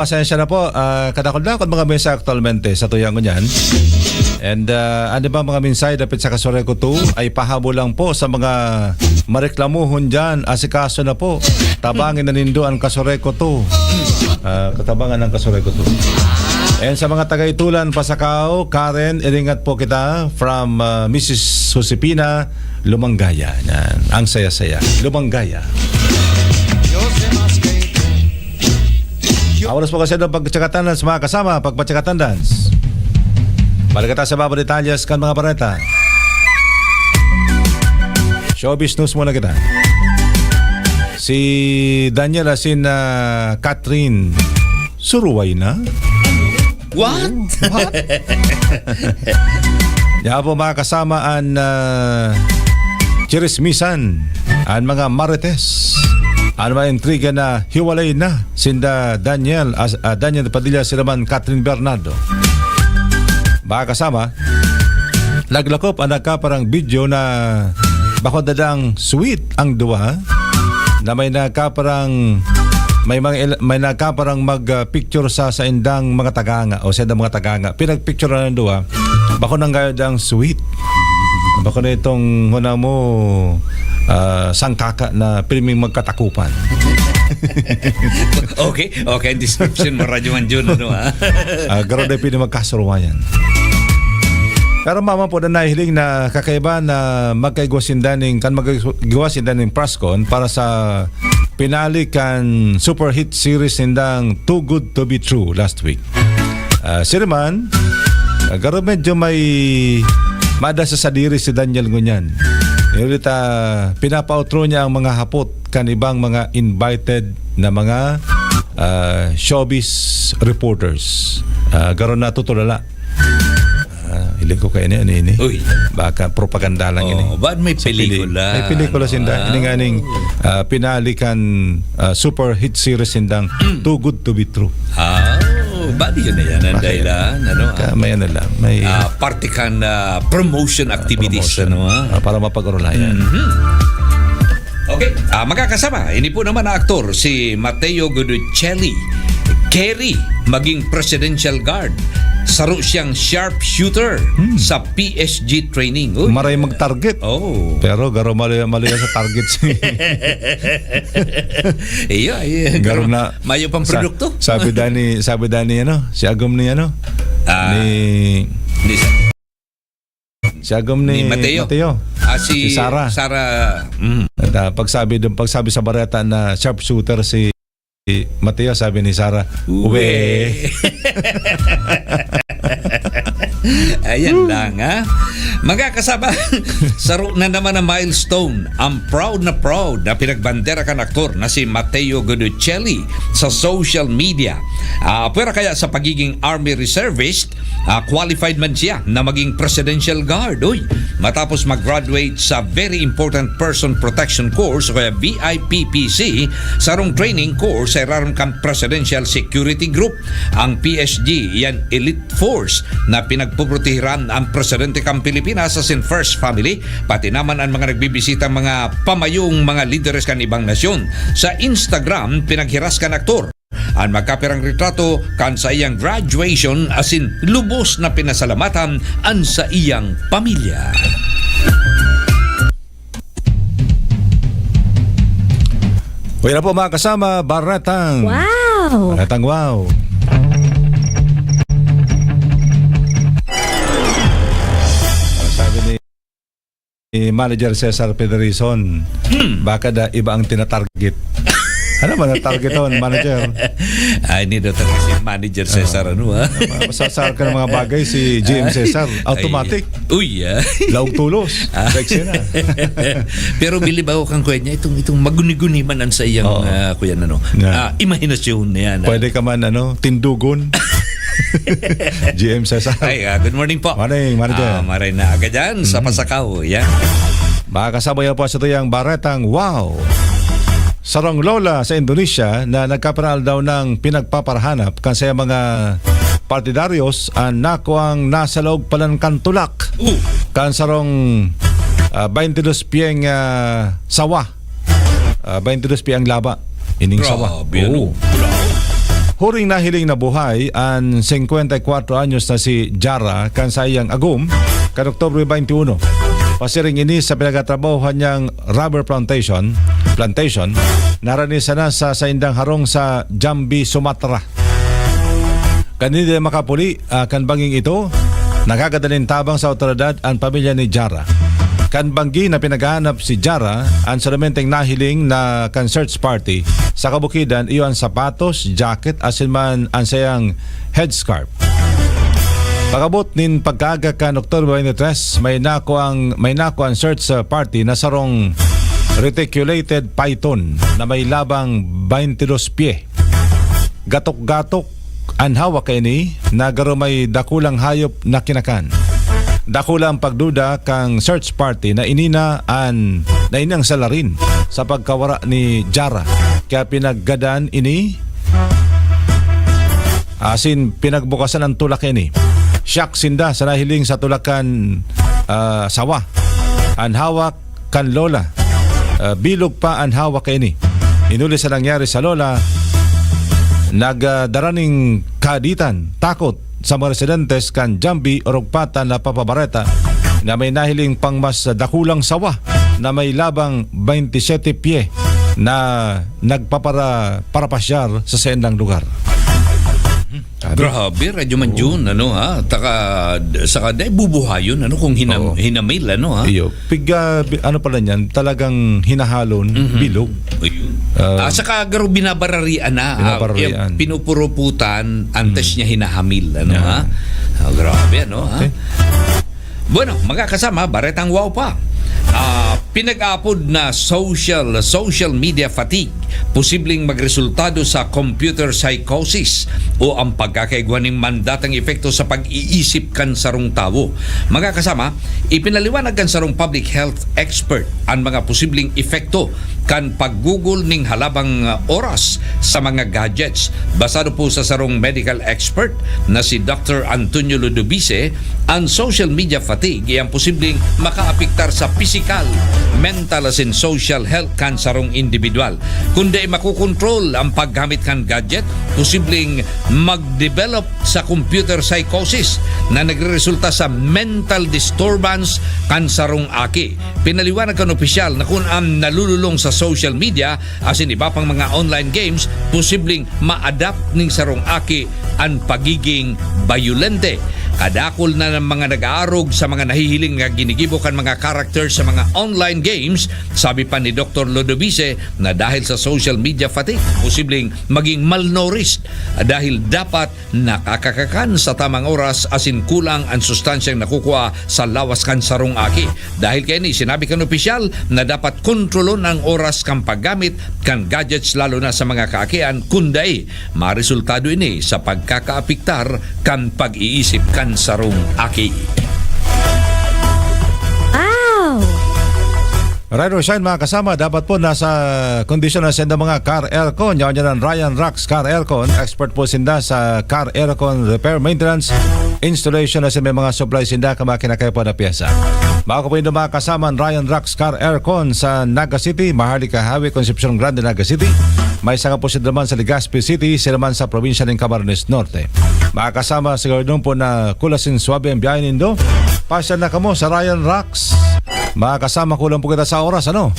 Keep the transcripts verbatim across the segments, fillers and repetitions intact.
pasensya na po, ah, kadakul-dakul mga mensahe aktualmente sa tuyang ngunyan. And, ah, ano ba mga mensahe dapit sa Kasureko two? Ay pahabol lang po sa mga mareklamuhon dyan. Asikaso na po. Tabangin na nindo ang Kasureko two. Ah, katabangan ng Kasureko two. And sa mga taga-Itulan, Pasacao, Karen, iringat po kita from, ah, Missus Josepina Lumanggaya. Yan. Ang saya-saya. Lumanggaya. Oras po kasi ng pagtsakatan dance, mga kasama, pagpatsakatan dance. Balik kita sa mga detalyes kan mga bareta. Showbiz news muna kita. Si Daniel asin, ah, Catherine, suruway na? What? What? Yan po, mga kasama, an, ah, chirismisan, an mga marites, an mga intriga na hiwalay na sinda Daniel, as-, ah, Daniel Padilla, sila man Catherine Bernardo. Mga kasama, naglakop an nagkaparang video na bako dadang sweet ang duwa, na may nagkaparang, may mga il-, may nagkaparang mag, ah, picture sa saindang mga tagaanga o saindang mga tagaanga. Pinagpicture ang duwa, bako nang gaya ang sweet. Bako na itong huna mo, ah, sangkaka na pirming magkatakupan. Okay, okay, ang description mo, Radyo Manjun, ano, ha? Ah, garo na pwede magkasuruwayan. Pero mama po na nahiling na kakaiba na magkaigwa sinda ning, kan magkaigwa sinda ning press con para sa pinali kan super hit series nindang Too Good to Be True last week. Ah, siya naman, ah, garo medyo may mada sa sadiri si Daniel ngunyan. Ngunit, ah, pinapautro niya ang mga hapot kan ibang mga invited na mga, ah, showbiz reporters. Ah, garo natutulala. Ah, hiling ko kayo niya, ano ini? Uy. Baka propaganda lang ini. Oh, ba't may Sa pili-, pelikula? May pelikula sinda. Wow. Ini nga ning, ah, pinali kan, ah, super hit series sindang Too Good to Be True. Ah, oh, bali yun na yan ang Okay. dahilan, ano, Ka-, ah? may ano lang, may Ah, parte kan, ah, promotion activities, promotion. ano, ah? Ah, para mapag-orolayan. Mhm. Okay, ah, mga kasama, ini po naman na aktor, si Mateo Guiducelli, Kerry, maging presidential guard. Saro siyang sharpshooter Hmm. sa P S G training. Uy. Maray mag-target. Oh. Pero garo maluya-maluya sa target. Iyo, iyo. Garo Garo na mayo pang sa-, produkto. sabi dani, sabi dani, ano, si agom ni, ano, Ah, ni ni sa- Si agom ni Ni Mateo. Mateo. Ah, si Si Sarah. Sarah, mm. At, ah, pagsabi dun, pagsabi sa bareta na sharpshooter si Mateo, sabi ni Sarah, Uwe. "Uwe." Ayan lang, ha? Mga kasama, saro na naman ang milestone. Ang proud na proud na pinagbandera kan aktor na si Mateo Guiducelli sa social media. Ah, pwera kaya sa pagiging army reservist, Ah, qualified man siya na maging Presidential Guard. Uy, matapos mag-graduate sa Very Important Person Protection Course o kaya V I P P C, sarong training course sa irarom kan Presidential Security Group, ang P S G, yan elite force na pinagpoprotehiran ang presidente kan Pilipinas asin First Family, pati naman ang mga nagbibisitang mga pamayong mga lideres kan ibang nasyon. Sa Instagram, pinaghiras kan aktor an magkapirang retrato kan saiyang graduation asin lubos na pinasalamatan an saiyang pamilya. Uy na po, mga kasama, Baratang. Wow! Baratang wow. Ang sabi ni ni Manager Cesar Federation, Hmm. baka da iba ang tinatarget. Ano ba na-target on, manager? I need to talk si Manager Cesar, Ah. ano, ah? Masasar ka ng mga bagay, si G M Ah. Cesar. Ay. Automatic. Uy, ah. Laog tulos. Ah. Sa eksena. Pero bilib ako kang kuya niya, itong, itong maguni-guni man ang sa iyang, Oo. ah, kuya, ano, Yeah. ah, imahinasyon na yan, ah. Pwede ka man, ano, tindugon. G M Cesar. Ay, ah, good morning po. Morning, Manager. Ah, maray na aga dyan sa Mm. Pasacao. Yan. Makakasabay po sa tuyang Baretang Wow. Sarong lola sa Indonesia na nagkaparal daw ng pinagpaparahanap kan sa mga partidaryos an nakuang nasa laog palan kan tulak. Oh. Kan sarong, ah, baintidos piyeng, ah, sawa. Ah, baintidos piyeng laba. Ining sawa. Grabe, ano? Oo. Grabe. Huring nahiling na buhay an singkwenta y kwatro anyos na si Jara kan saiyang agom kan Oktubre twenty-one. Pasiring ini sa pinagatrabahohan niyang rubber plantation, plantation, na harani sana sa saindang harong sa Jambi, Sumatra. Kan hindi makapuli, ah, kan banging ito, nagkakadaling tabang sa awtoridad an pamilya ni Jara. Kan banggi na pinaghahanap si Jara, an solamente nahiling na kan search party sa kabukidan iyo an sapatos, jacket, asin man an sayang headscarf. Pag-abot nin pagkaaga kan Oktubre twenty-three, may nakuang, may nakuang search, ah, party na sarong reticulated python na may labang twenty-dos pye. Gatok-gatok an hawak kaini na garo may dakulang hayop na kinakan. Dakula ang pagduda kan search party na ini na an, na ini ang salarin sa pagkawara ni Jara. Kaya pinaggadan ini asin pinagbukasan ang tulak ini. Shock sinda sa nahiling sa tulakan, ah, sawa. An hawak kan lola. Ah, bilog pa an hawak kaini. Hinuli sa nangyari sa lola, nagdara nin kaaditan, takot sa mga residentes kan Jambi, Orogbatan na papabareta na may nahiling pang mas dakulang sawa na may labang twenty-sete pye na nagpapara-, parapasyar sa saindang lugar. Sabi? Grabe, Radyo Manjun, ano, ha? Taka, saka dai bubuhayon, ano, kung hinam-, Oo. hinamil, ano, ha? Iyo. Piga, bi-, ano pala niyan, talagang hinahalon, Mhm. bilog. Ayun. Ah, Ah, saka garo binabararian na, ah, binabararian. yung pinupuruputan, antes Mm. niya hinahamil, ano, Yan. ha? Ah, grabe, ano, ha? Okay. Bueno, mga kasama, baretang wow pa. Ah, pinag-aapod na social, social media fatigue, posibleng magresultado sa computer psychosis o ang pagkakaigwa nin mandatang epekto sa pag-iisip kan sarong tawo. Mga kasama, ipinaliwanag kan sarong public health expert an mga posibleng epekto kan paggugol nin halabang, ah, oras sa mga gadgets. Basado po sa sarong medical expert na si Doctor Antonio Ludovise, an social media fatigue iyang posibleng makaapektar sa pisikal, mental asin social health kan sarong indibidwal. Kun dai makokontrol ang paggamit kan gadget, posibleng mag-develop sa computer psychosis na nagreresulta sa mental disturbance kan sarong aki. Pinaliwanag kan opisyal na kun an nalululong sa social media asin iba pang mga online games, posibleng ma-adapt ning sarong aki an pagiging bayolente. Kadakul na ng mga nag-aarog sa mga nahihiling na ginigibo kan mga characters sa mga online games, sabi pa ni Doktor Lodovice na dahil sa social media fatigue, posibleng maging malnourished dahil dapat nakakakakan sa tamang oras asin kulang an sustansyang nakukuha sa lawas kan sarong aki. Dahil kaini, sinabi kan opisyal na dapat kontrolon ang oras kan paggamit kan gadgets, lalo na sa mga kaakian, kun dai, maresultado ini sa pagkakaapektar kan pag-iisip kan sarong aki. Wow! Ride or shine, mga kasama, dapat po nasa kondisyon na senda mga car aircon. Yaon yan ang Ryan Rocks Car Aircon. Expert po sinda sa car aircon repair, maintenance, installation, na sa may mga supply sinda ka mga kinakaipuhan na pyesa. Mako po yung mga kasama ang Ryan Rocks Car Aircon sa Naga City, Maharlika Highway, Concepcion Grande, Naga City. May sanga po sila man sa Legazpi City, sila man sa probinsya ng Camarines Norte. Mga kasama, sigurado po na cool asin suabe ang biyahe nindo. Pasyal na kamo sa Ryan Rocks. Mga kasama, kulang po kita sa oras, ano?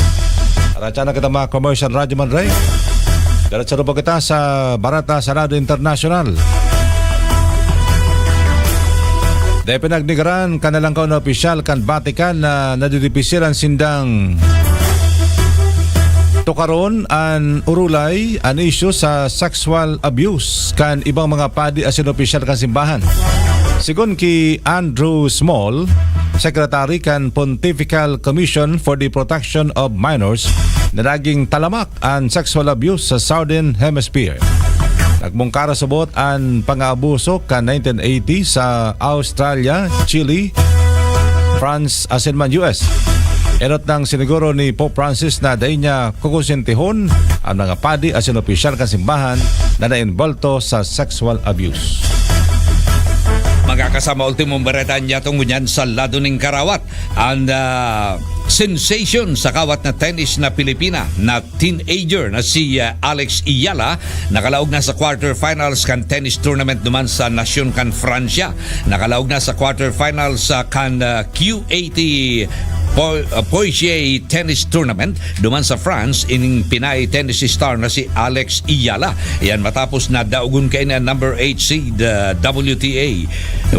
Aratsa na kita, mga commercial, Radyo Man Ray. Diretso na po kita sa Barata sa Lado International. Dahil pinagnigaran kan nalangkaw na opisyal kan Vatican na nadidipisilan sindang tukaron an urulay, an isyu sa sexual abuse kan ibang mga padi asin opisyal kan simbahan. Sigon ki Andrew Small, Secretary kan Pontifical Commission for the Protection of Minors, na naging talamak an sexual abuse sa Southern Hemisphere. Nagmungkara subot an pangaabuso kan nineteen eighty sa Australia, Chile, France, asin man U S. Enot nang siniguro ni Pope Francis na dai niya kukunsentihon an mga padi asin opisyal kan simbahan na naimbolto sa sexual abuse. Mga kasama, ultimong bareta niya tungod niyan sa lado ning karawat. An, ah, Sensation sa kawat na tennis na Pilipina na teenager na si, ah, Alex Eala, nakalaog na sa quarterfinals kan tennis tournament duman sa nasyon kan Fransya. Nakalaog na sa quarterfinals sa kan, ah, Q eighty Po-, ah, Poitiers Tennis Tournament duman sa France, ining Pinay tennis star na si Alex Eala. Yan matapos na daogon kaini an number eight seed, ah, W T A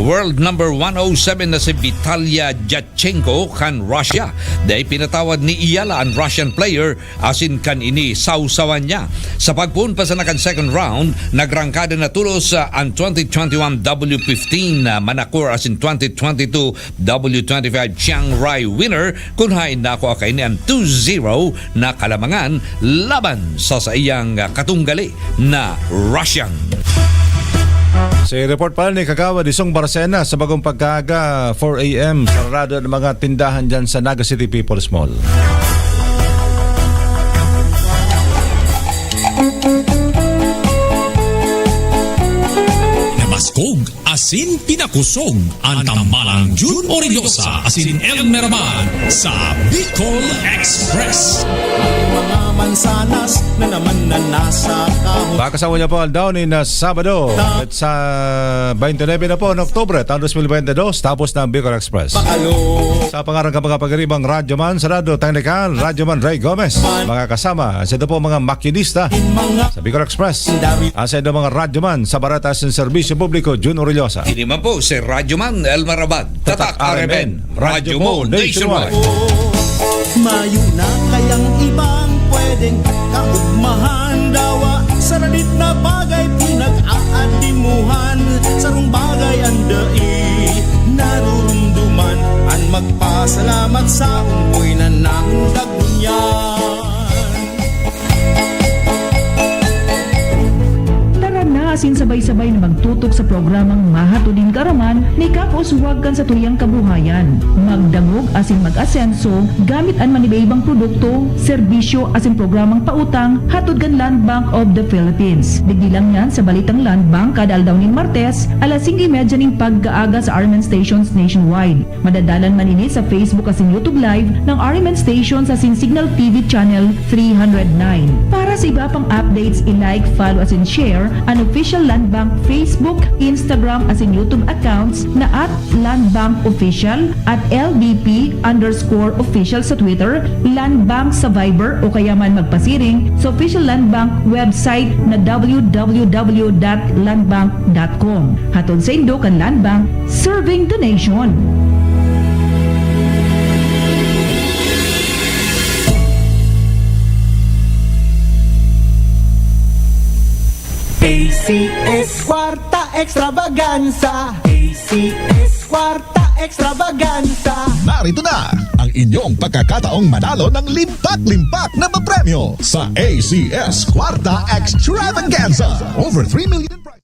world number one oh seven na si Vitalia Yatchenko kan Russia. Dai pinatawad ni Eala an Russian player asin kan ini sawsawan niya. Sa pagpoon pa sana kan second round, nagrangkada na tolos, ah, an twenty twenty-one W fifteen na Manacor asin twenty twenty-two W twenty-five Chiang Rai winner, kun haen nakua kaini an two zero na kalamangan laban sa saiyang, ah, katunggali na Russian. Sa report pa ni Kagawad Isong Barcena, sa bagong pagkaaga, four a m, sarado ang mga tindahan dyan sa Naga City People's Mall. Namaskog asin pinakosog an tambalang Jun Orillosa asin Elmer Abad sa Bicol Express. Mga mansanas na naman na nasa kahon. Makasama niyo po aldaw ni na Sabado. At sa twenty-nine na po ng Oktubre, taon twenty twenty-two, tapos na ang Bicol Express. Pakalo. Sa pangaran ka mga pagkaribang Radyo Man, Sarado, Technical, Radyo Man Ray Gomez. Mga kasama, sa ito po mga makinista sa Bicol Express. Ang sa ito mga Radyo Man, sa Baratas ng Serbisyo Publiko, Jun Orillosa. Ini man po si Radyo Man Elmer Abad. Tatak R M N, Radyo Mo Nationwide. Mayo na kayang ibang pwedeng kaugmahan, dawa sa radit na bagay pinag-aadimuhan. Sarong bagay ang dai narurumduman, an magpasalamat sa umboy na naundag ngunyan. Tara na asin sabay-sabay na magtutok sa programang mahatod nin kaaraman ni Kap Oswag kan satuyang kabuhayan. Magdangog asin mag-asenso gamit an manibaybang produkto, serbisyo asin programang pautang hatod kan Land Bank of the Philippines. Digdi lang yan sa Balitang Land Bank kada aldaw nin Martes, alas singko y medya nin pagkaaga sa R M N stations nationwide. Madadalan man ini sa Facebook asin YouTube Live ng R M N Stations asin Signal T V Channel three hundred nine. Para sa iba pang updates, i-like, follow asin share an Official Land Bank Facebook, Instagram asin YouTube accounts na at Land Bank Official, at L B P underscore official sa Twitter, Land Bank sa Viber o kaya man magpasiring sa Official Land Bank website na w w w dot land bank dot com. Hatod saindo kan Land Bank, serving the nation. A C S Kwarta Extravaganza. A C S Kwarta Extravaganza. Narito na ang inyong pagkakataong manalo ng limpak-limpak na papremyo sa A C S Kwarta Extravaganza. Over three million in prize.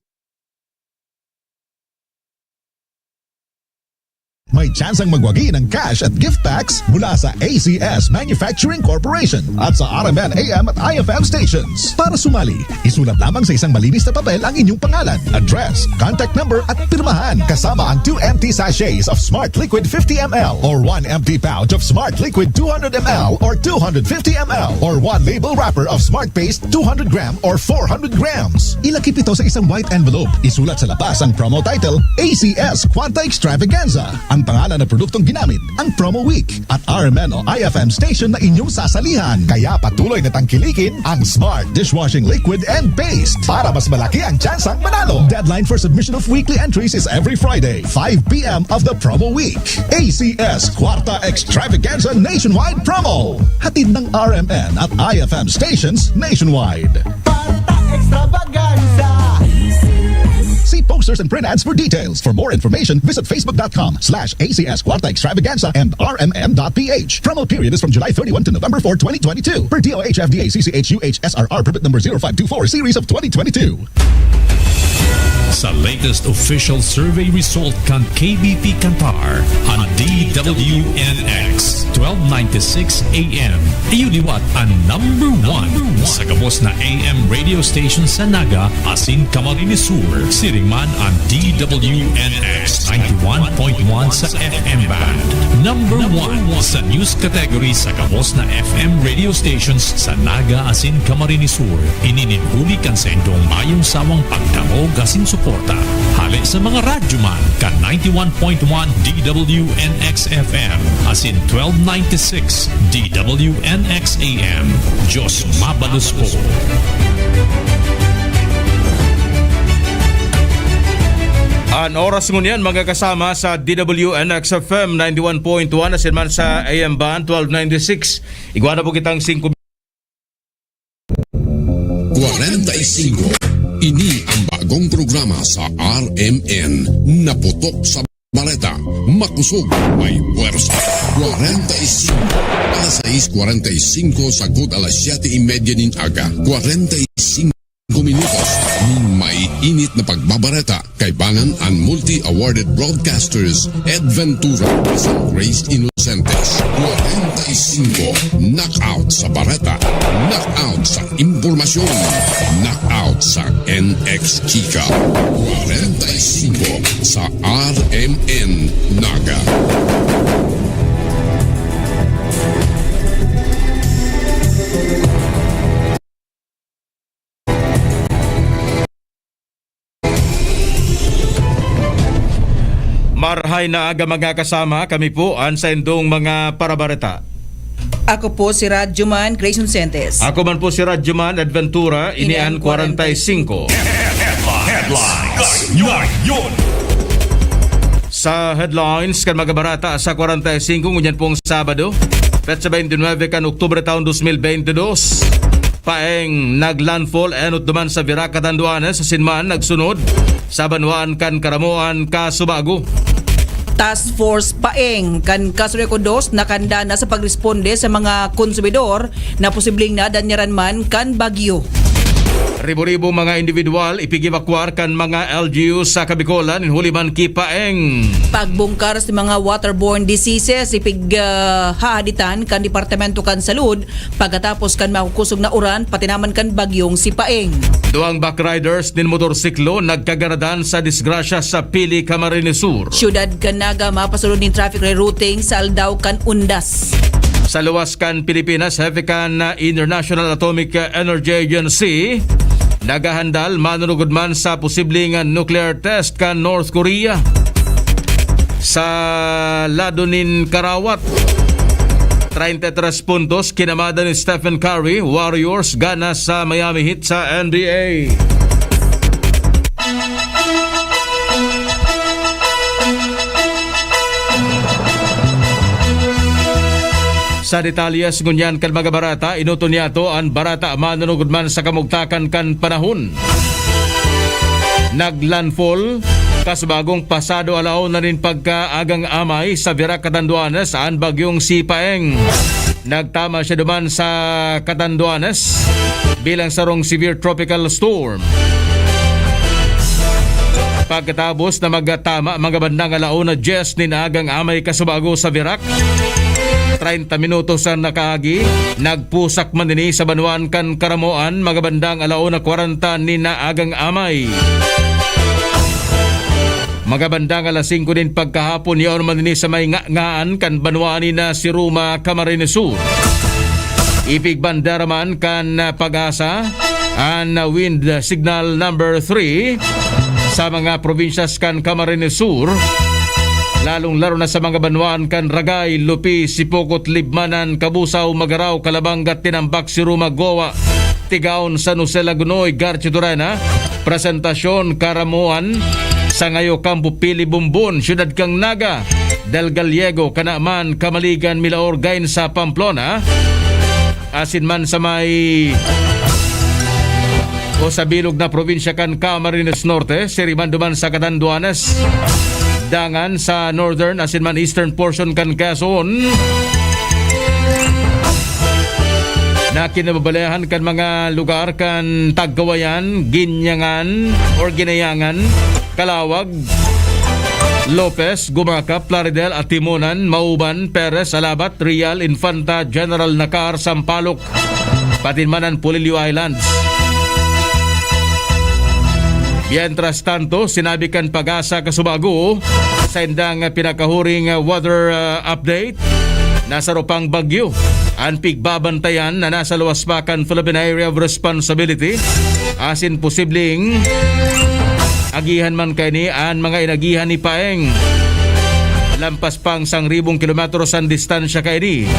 May tsansang magwagi ng cash at gift packs mula sa A C S Manufacturing Corporation at sa R M N A M at I F M stations. Para sumali, isulat lamang sa isang malinis na papel ang inyong pangalan, address, contact number at pirmahan, kasama ang two empty sachets of Smart Liquid fifty M L or one empty pouch of Smart Liquid two hundred M L or two hundred fifty M L or one label wrapper of Smart Paste two hundred gram or four hundred grams. Ilakip ito sa isang white envelope. Isulat sa labas ang promo title, A C S Kwarta Extravaganza. Ang pangalan ng produktong ginamit, ang promo week, at R M N o I F M station na inyong sasalihan. Kaya patuloy na tangkilikin ang Smart Dishwashing Liquid and Paste para mas malaki ang tsansang manalo. Deadline for submission of weekly entries is every Friday, five p m of the promo week. A C S Kwarta Extravaganza Nationwide Promo. Hatid ng R M N at I F M stations nationwide. Kwarta Extravaganza. See posters and print ads for details. For more information, visit facebook dot com slash A C S Kwarta Extravaganza and R M N dot P H. Promo period is from July thirty-one to November four, twenty twenty-two. Per D O H F D A C C H U H S R R permit number zero five two four series of twenty twenty-two. Sa latest official survey result kan K B P Qatar, an D W N X twelve ninety-six A M iyo liwat an number one sa gabos na A M radio station sa Naga asin Camarines Sur. Siring man an D W N X ninety-one point one sa F M band. Number one sa news category sa gabos na F M radio stations sa Naga asin Camarines Sur. Ini nin huli kan saindong mayong sawang pagdangog asin suporta. Hale sa mga radyoman kan ninety-one point one D W N X F M asin twelve ninety-six D W N X A M. Diyos mabalos po. An oras ngunyan, mga kasama, sa D W N X F M ninety-one point one asin man sa A M band twelve ninety-six. Igwa na po kitang singko. Kwarenta y singko. Ini ang bagong programa sa R M N. Naputok sa bareta, makusog, may puwersa. Kwarenta y singko. Alas sais kwarenta y singko sagkod alas siyete y media nin aga. Kwarenta y singko minutos nin maiinit na pagbabareta. Kaibangan an multi-awarded broadcasters Ed Ventura asin Grace Innocentes. Kwarenta y singko. Knockout sa bareta. Knockout sa impormasyon. Knockout sa N X Chika. Kwarenta y singko sa R M N Naga. Marhay na aga, mga kasama. Kami po an saindong mga parabareta. Ako po si Radyoman Grace Vincentes. Ako man po si Radyoman Adventura. Ini an kwarenta y singko. Headlines. Ngayon. Sa headlines kan mga bareta sa kwarenta y singko, ngunyan pong Sabado, petsa twenty-nine kan Oktubre taon dos mil twenty-dos. Paeng naglandfall enot duman sa Virac, Catanduanes, asin man nagsunod sa banwaan kan Caramoan, Casubago. Task Force Paeng kan Casureco dos nakahanda na sa pagresponde sa mga konsumidor na posibleng nadanyaran man kan bagyo. Ribo-ribo mga individual ipig-evakuar kan mga L G U sa Kabikolan nin huli man ki Paeng. Pagbungkar sa mga waterborne diseases ipig, ah, hahaditan kan Departamento kan Salud pagkatapos kan makukusog na uran pati naman kan bagyong si Paeng. Duwang backriders nin motorsiklo nagkagaradan sa disgrasya sa Pili, Camarines Sur. Siyudad kan Naga mapasulod nin traffic rerouting sa aldaw kan Undas. Sa luwas kan Pilipinas, hepe kan International Atomic Energy Agency naghahandal manunugod man sa posibleng nuclear test kan North Korea. Sa lado nin karawat, treinta y tres puntos kinamada ni Stephen Curry, Warriors, gana sa Miami Heat sa N B A. Sa detalyes ngunyan kan mga bareta, inuto niyato an bareta manunugod man sa kamugtakan kan panahon. Naglandfall, kasubagong pasado alauna nin pagkaagang amay sa Virac, Catanduanes, an bagyong si Paeng. Nagtama siya duman sa Catanduanes bilang sarong severe tropical storm. Pagkatapos na magtama mga bandang alauna dyes nin agang amay kasubago sa Virac, treinta minutos ang nakaagi, nagpusak man ini sa banwaan kan Caramoan, mga bandang alauna kwarenta nin agang amay. Mga bandang alas singko nin pagkahapon, yaon man ini sa may ngangaan kan banwaan nin Siruma, Camarines Sur. Ipigbanda ra man kan Pag-asa an wind signal number three sa mga probinsyas kan Camarines Sur, lalong-laro na sa mga banwaan kan Ragay, Lupi, Sipocot, Libmanan, Cabusao, Magarao, Calabanga, Tinambac, Siruma, Goa, Tigaon, San Jose, Lagonoy, Garchitorena, Presentacion, Caramoan, Sangayo, Campo, Pili, Bombon, Siyudad kan Naga, Del Gallego, Canaman, Camaligan, Milaor, Gainza, Pamplona, asin man sa may o sa bilog na probinsya kan Camarines Norte, siring man duman sa Catanduanes, dangan sa northern asin man eastern portion kan Quezon. na kinababalayahan kan mga lugar kan Tagkawayan, Ginyangan or Ginayangan, Kalawag, Lopez, Gumaca, Plaridel, Atimonan, Mauban, Perez, Alabat, Real, Infanta, General Nakar, Sampaloc, pati man an Polillo Islands. Mientras tanto, sinabi kan PAGASA kasubago sa indang pinakahuring weather, ah, update, nasa rupang bagyo an pigbabantayan na nasa luwas pa kan Philippine Area of Responsibility, asin posibleng agihan man kaini an mga inagihan ni Paeng. Lampas pang sangribong kilometros an distansya kaini.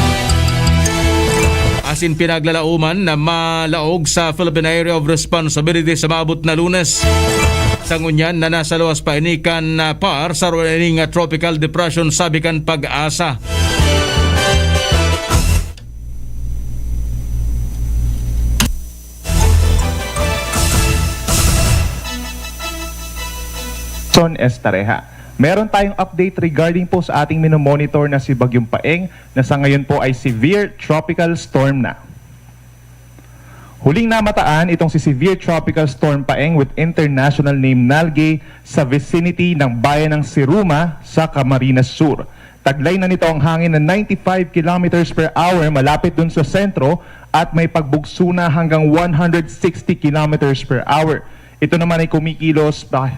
Asin pinaglalauman na malaog sa Philippine Area of Responsibility sa maabot na Lunes. Sa ngunyan na nasa luwas pa ini kan, ah, PAR, saro na ining, ah, tropical depression, sabi kan PAGASA. Son Estareha. Meron tayong update regarding po sa ating minomonitor na si Bagyong Paeng, na sa ngayon po ay severe tropical storm na. Huling namataan itong si severe tropical storm Paeng with international name Nalgae sa vicinity ng bayan ng Siruma sa Camarines Sur. Taglay na nito ang hangin na ninety-five kilometers per hour malapit dun sa sentro at may pagbugso na hanggang one hundred sixty kilometers per hour. Ito naman ay kumikilos pa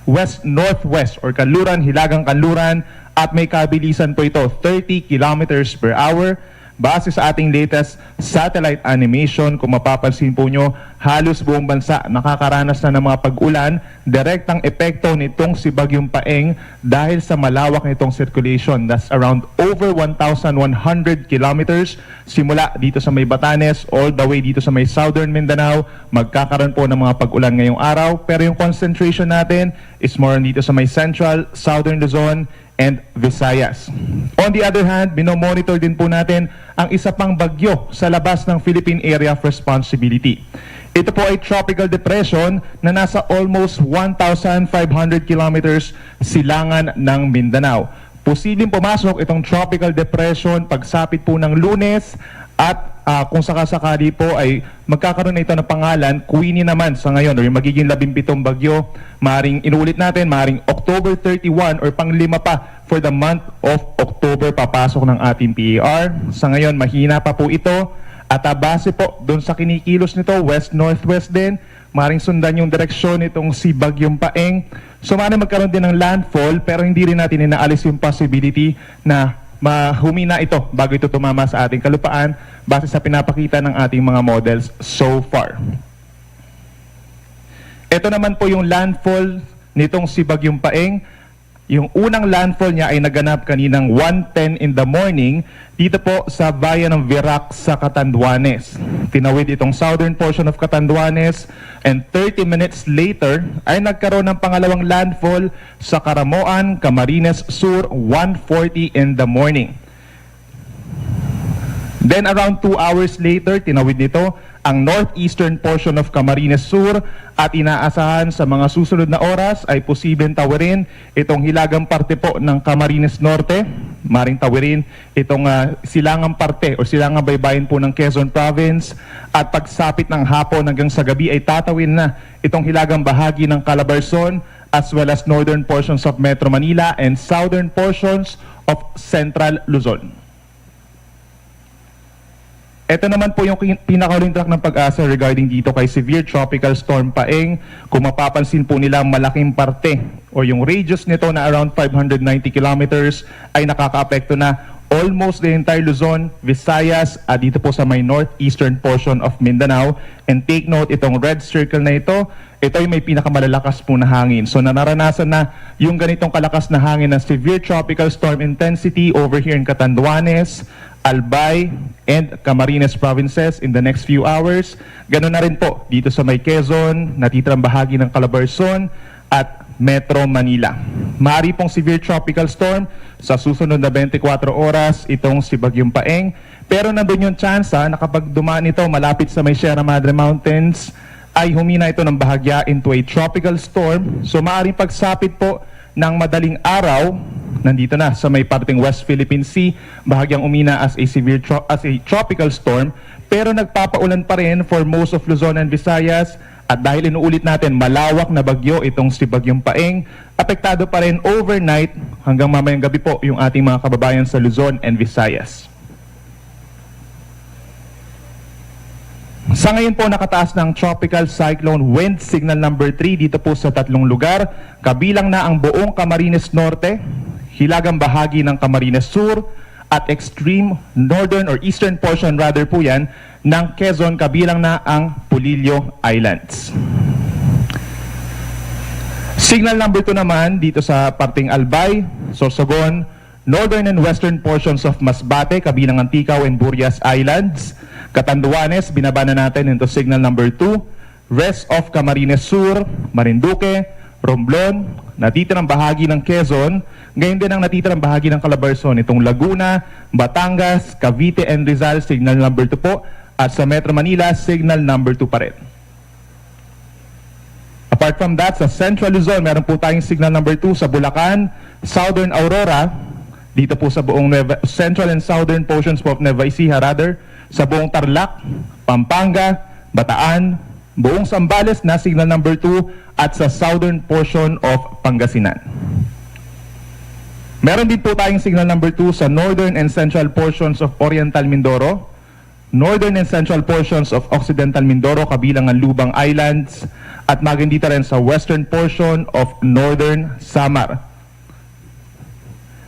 west-northwest or kanluran, hilagang kanluran, at may kabilisan po ito, thirty kilometers per hour. Base sa ating latest satellite animation, kung mapapansin po nyo, halos buong bansa nakakaranas na ng mga pag-ulan, direktang epekto nitong si Bagyong Paeng dahil sa malawak nitong circulation. That's around over one thousand one hundred kilometers simula dito sa may Batanes all the way dito sa may Southern Mindanao. Magkakaroon po ng mga pag-ulan ngayong araw, pero yung concentration natin is more on dito sa may Central, Southern Luzon, and Visayas. On the other hand, minomonitor din po natin ang isa pang bagyo sa labas ng Philippine Area of Responsibility. Ito po ay tropical depression na nasa almost one thousand five hundred kilometers silangan ng Mindanao. Posibleng pumasok itong tropical depression pagsapit po ng Lunes at, ah, kung sakasakali po ay magkakaroon na ito ng pangalan, Queenie naman sa ngayon, or yung magiging labing pitong bagyo. Maring, inuulit natin, maring October thirty-one or panglima pa for the month of October papasok ng ating P A R. Sa ngayon, mahina pa po ito. At, ah, base po doon sa kinikilos nito, west-northwest din, maring sundan yung direksyon nitong si Bagyong Paeng. So, maaaring magkaroon din ng landfall, pero hindi rin natin inaalis yung possibility na mahumina ito bago ito tumama sa ating kalupaan base sa pinapakita ng ating mga models so far. Ito naman po yung landfall nitong si Bagyong Paeng. Yung unang landfall niya ay naganap kaninang one ten in the morning dito po sa bayan ng Virac sa Catanduanes. Tinawid itong southern portion of Catanduanes, and thirty minutes later ay nagkaroon ng pangalawang landfall sa Caramoan, Camarines Sur, one forty in the morning. Then around two hours later, tinawid nito ang northeastern portion of Camarines Sur at inaasahan sa mga susunod na oras ay posibleng tawirin itong hilagang parte po ng Camarines Norte, maring tawirin itong, ah, silangang parte o silangang baybayin po ng Quezon Province, at pagsapit ng hapon hanggang sa gabi ay tatawin na itong hilagang bahagi ng Calabarzon as well as northern portions of Metro Manila and southern portions of Central Luzon. Ito naman po yung kin-, pinakahuling track ng PAGASA regarding dito kay Severe Tropical Storm Paeng. Kung mapapansin po nila, malaking parte o yung radius nito na around five hundred ninety kilometers ay nakakaapekto na almost the entire Luzon, Visayas, at dito po sa may northeastern portion of Mindanao. And take note, itong red circle na ito, ito ay may pinakamalalakas po na hangin. So, nanaranasan na yung ganitong kalakas na hangin na severe tropical storm intensity over here in Catanduanes, Albay, and Camarines provinces in the next few hours. Ganun na rin po dito sa may Quezon, natitirang bahagi ng Calabarzon, at Metro Manila. Maaari pong severe tropical storm sa susunod na twenty-four oras itong si Bagyong Paeng. Pero nandun yung tsansa na kapag dumaan ito malapit sa may Sierra Madre Mountains, ay humina ito ng bahagya into a tropical storm. So, maaaring pagsapit po ng madaling araw, Nandito na sa may parteng West Philippine Sea, bahagyang umina as a severe tro-, as a tropical storm, pero nagpapaulan pa rin for most of Luzon and Visayas. At dahil inuulit natin, malawak na bagyo itong si Bagyong Paeng, apektado pa rin overnight hanggang mamayang gabi po yung ating mga kababayan sa Luzon and Visayas. Sa ngayon po, nakataas na ang Tropical Cyclone Wind Signal number three dito po sa tatlong lugar, kabilang na ang buong Camarines Norte, hilagang bahagi ng Camarines Sur, at extreme northern or eastern portion rather po yan ng Quezon, kabilang na ang Polillo Islands. Signal number two naman dito sa parteng Albay, Sorsogon, northern and western portions of Masbate, kabilang ang Ticao and Burias Islands. Catanduanes, binaba na natin into signal number two. Rest of Camarines Sur, Marinduque, Romblon, natitirang bahagi ng Quezon, gayon din ang natitirang bahagi ng Calabarzon, itong Laguna, Batangas, Cavite and Rizal, signal number two po, at sa Metro Manila, signal number two pa rin. Apart from that, sa Central Luzon, meron po tayong signal number two sa Bulacan, Southern Aurora, dito po sa buong Nueva, Central and Southern portions po of Nueva Ecija, rather, sa buong Tarlac, Pampanga, Bataan, buong Zambales na signal number two, at sa southern portion of Pangasinan. Meron din po tayong signal number two sa northern and central portions of Oriental Mindoro, northern and central portions of Occidental Mindoro, kabilang ang Lubang Islands, at maging dito rin sa western portion of northern Samar.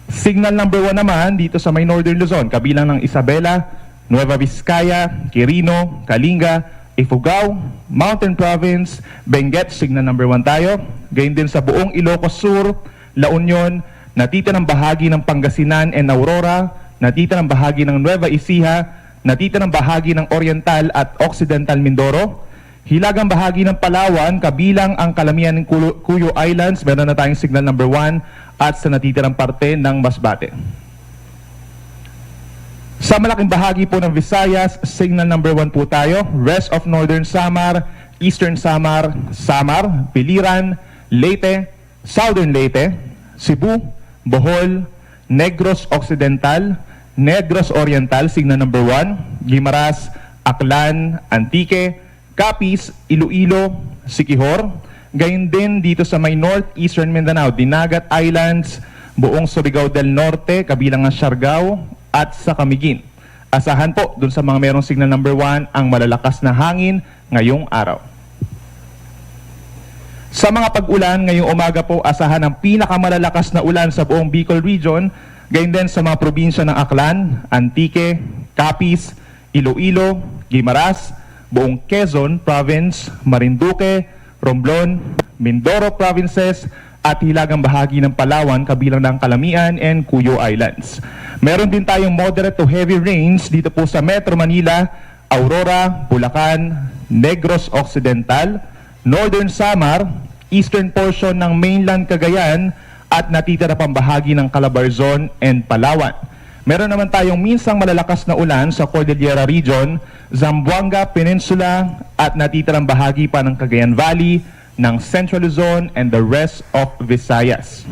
Signal number one naman dito sa may northern Luzon, kabilang ng Isabela, Nueva Vizcaya, Quirino, Kalinga, Ifugao, Mountain Province, Benguet, signal number one tayo. Gayon din sa buong Ilocos Sur, La Union, natitirang bahagi ng Pangasinan and Aurora, natitirang bahagi ng Nueva Ecija, natitirang bahagi ng Oriental at Occidental Mindoro, hilagang bahagi ng Palawan, kabilang ang kalamian ng Cuyo, Cuyo Islands, meron na tayong signal number one, at sa natitirang parte ng Masbate. Sa malaking bahagi po ng Visayas, signal number one po tayo. Rest of Northern Samar, Eastern Samar, Samar, Biliran, Leyte, Southern Leyte, Cebu, Bohol, Negros Occidental, Negros Oriental, signal number one, Guimaras, Aklan, Antique, Capiz, Iloilo, Siquijor, gayon din dito sa may Northeastern Mindanao, Dinagat Islands, buong Surigao del Norte, kabilang ang Siargao, at sa Camiguin. Asahan po dun sa mga merong signal number one ang malalakas na hangin ngayong araw. Sa mga pag-ulan, ngayong umaga po, asahan ang pinakamalalakas na ulan sa buong Bicol Region, gayon din sa mga probinsya ng Aklan, Antique, Capiz, Iloilo, Guimaras, buong Quezon Province, Marinduque, Romblon, Mindoro Provinces, at hilagang bahagi ng Palawan, kabilang na ang Calamian and Cuyo Islands. Meron din tayong moderate to heavy rains dito po sa Metro Manila, Aurora, Bulacan, Negros Occidental, Northern Samar, eastern portion ng mainland Cagayan, at natitira pang bahagi ng Calabarzon and Palawan. Meron naman tayong minsang malalakas na ulan sa Cordillera Region, Zamboanga Peninsula, at natitirang bahagi pa ng Cagayan Valley, ng Central Luzon, and the rest of Visayas.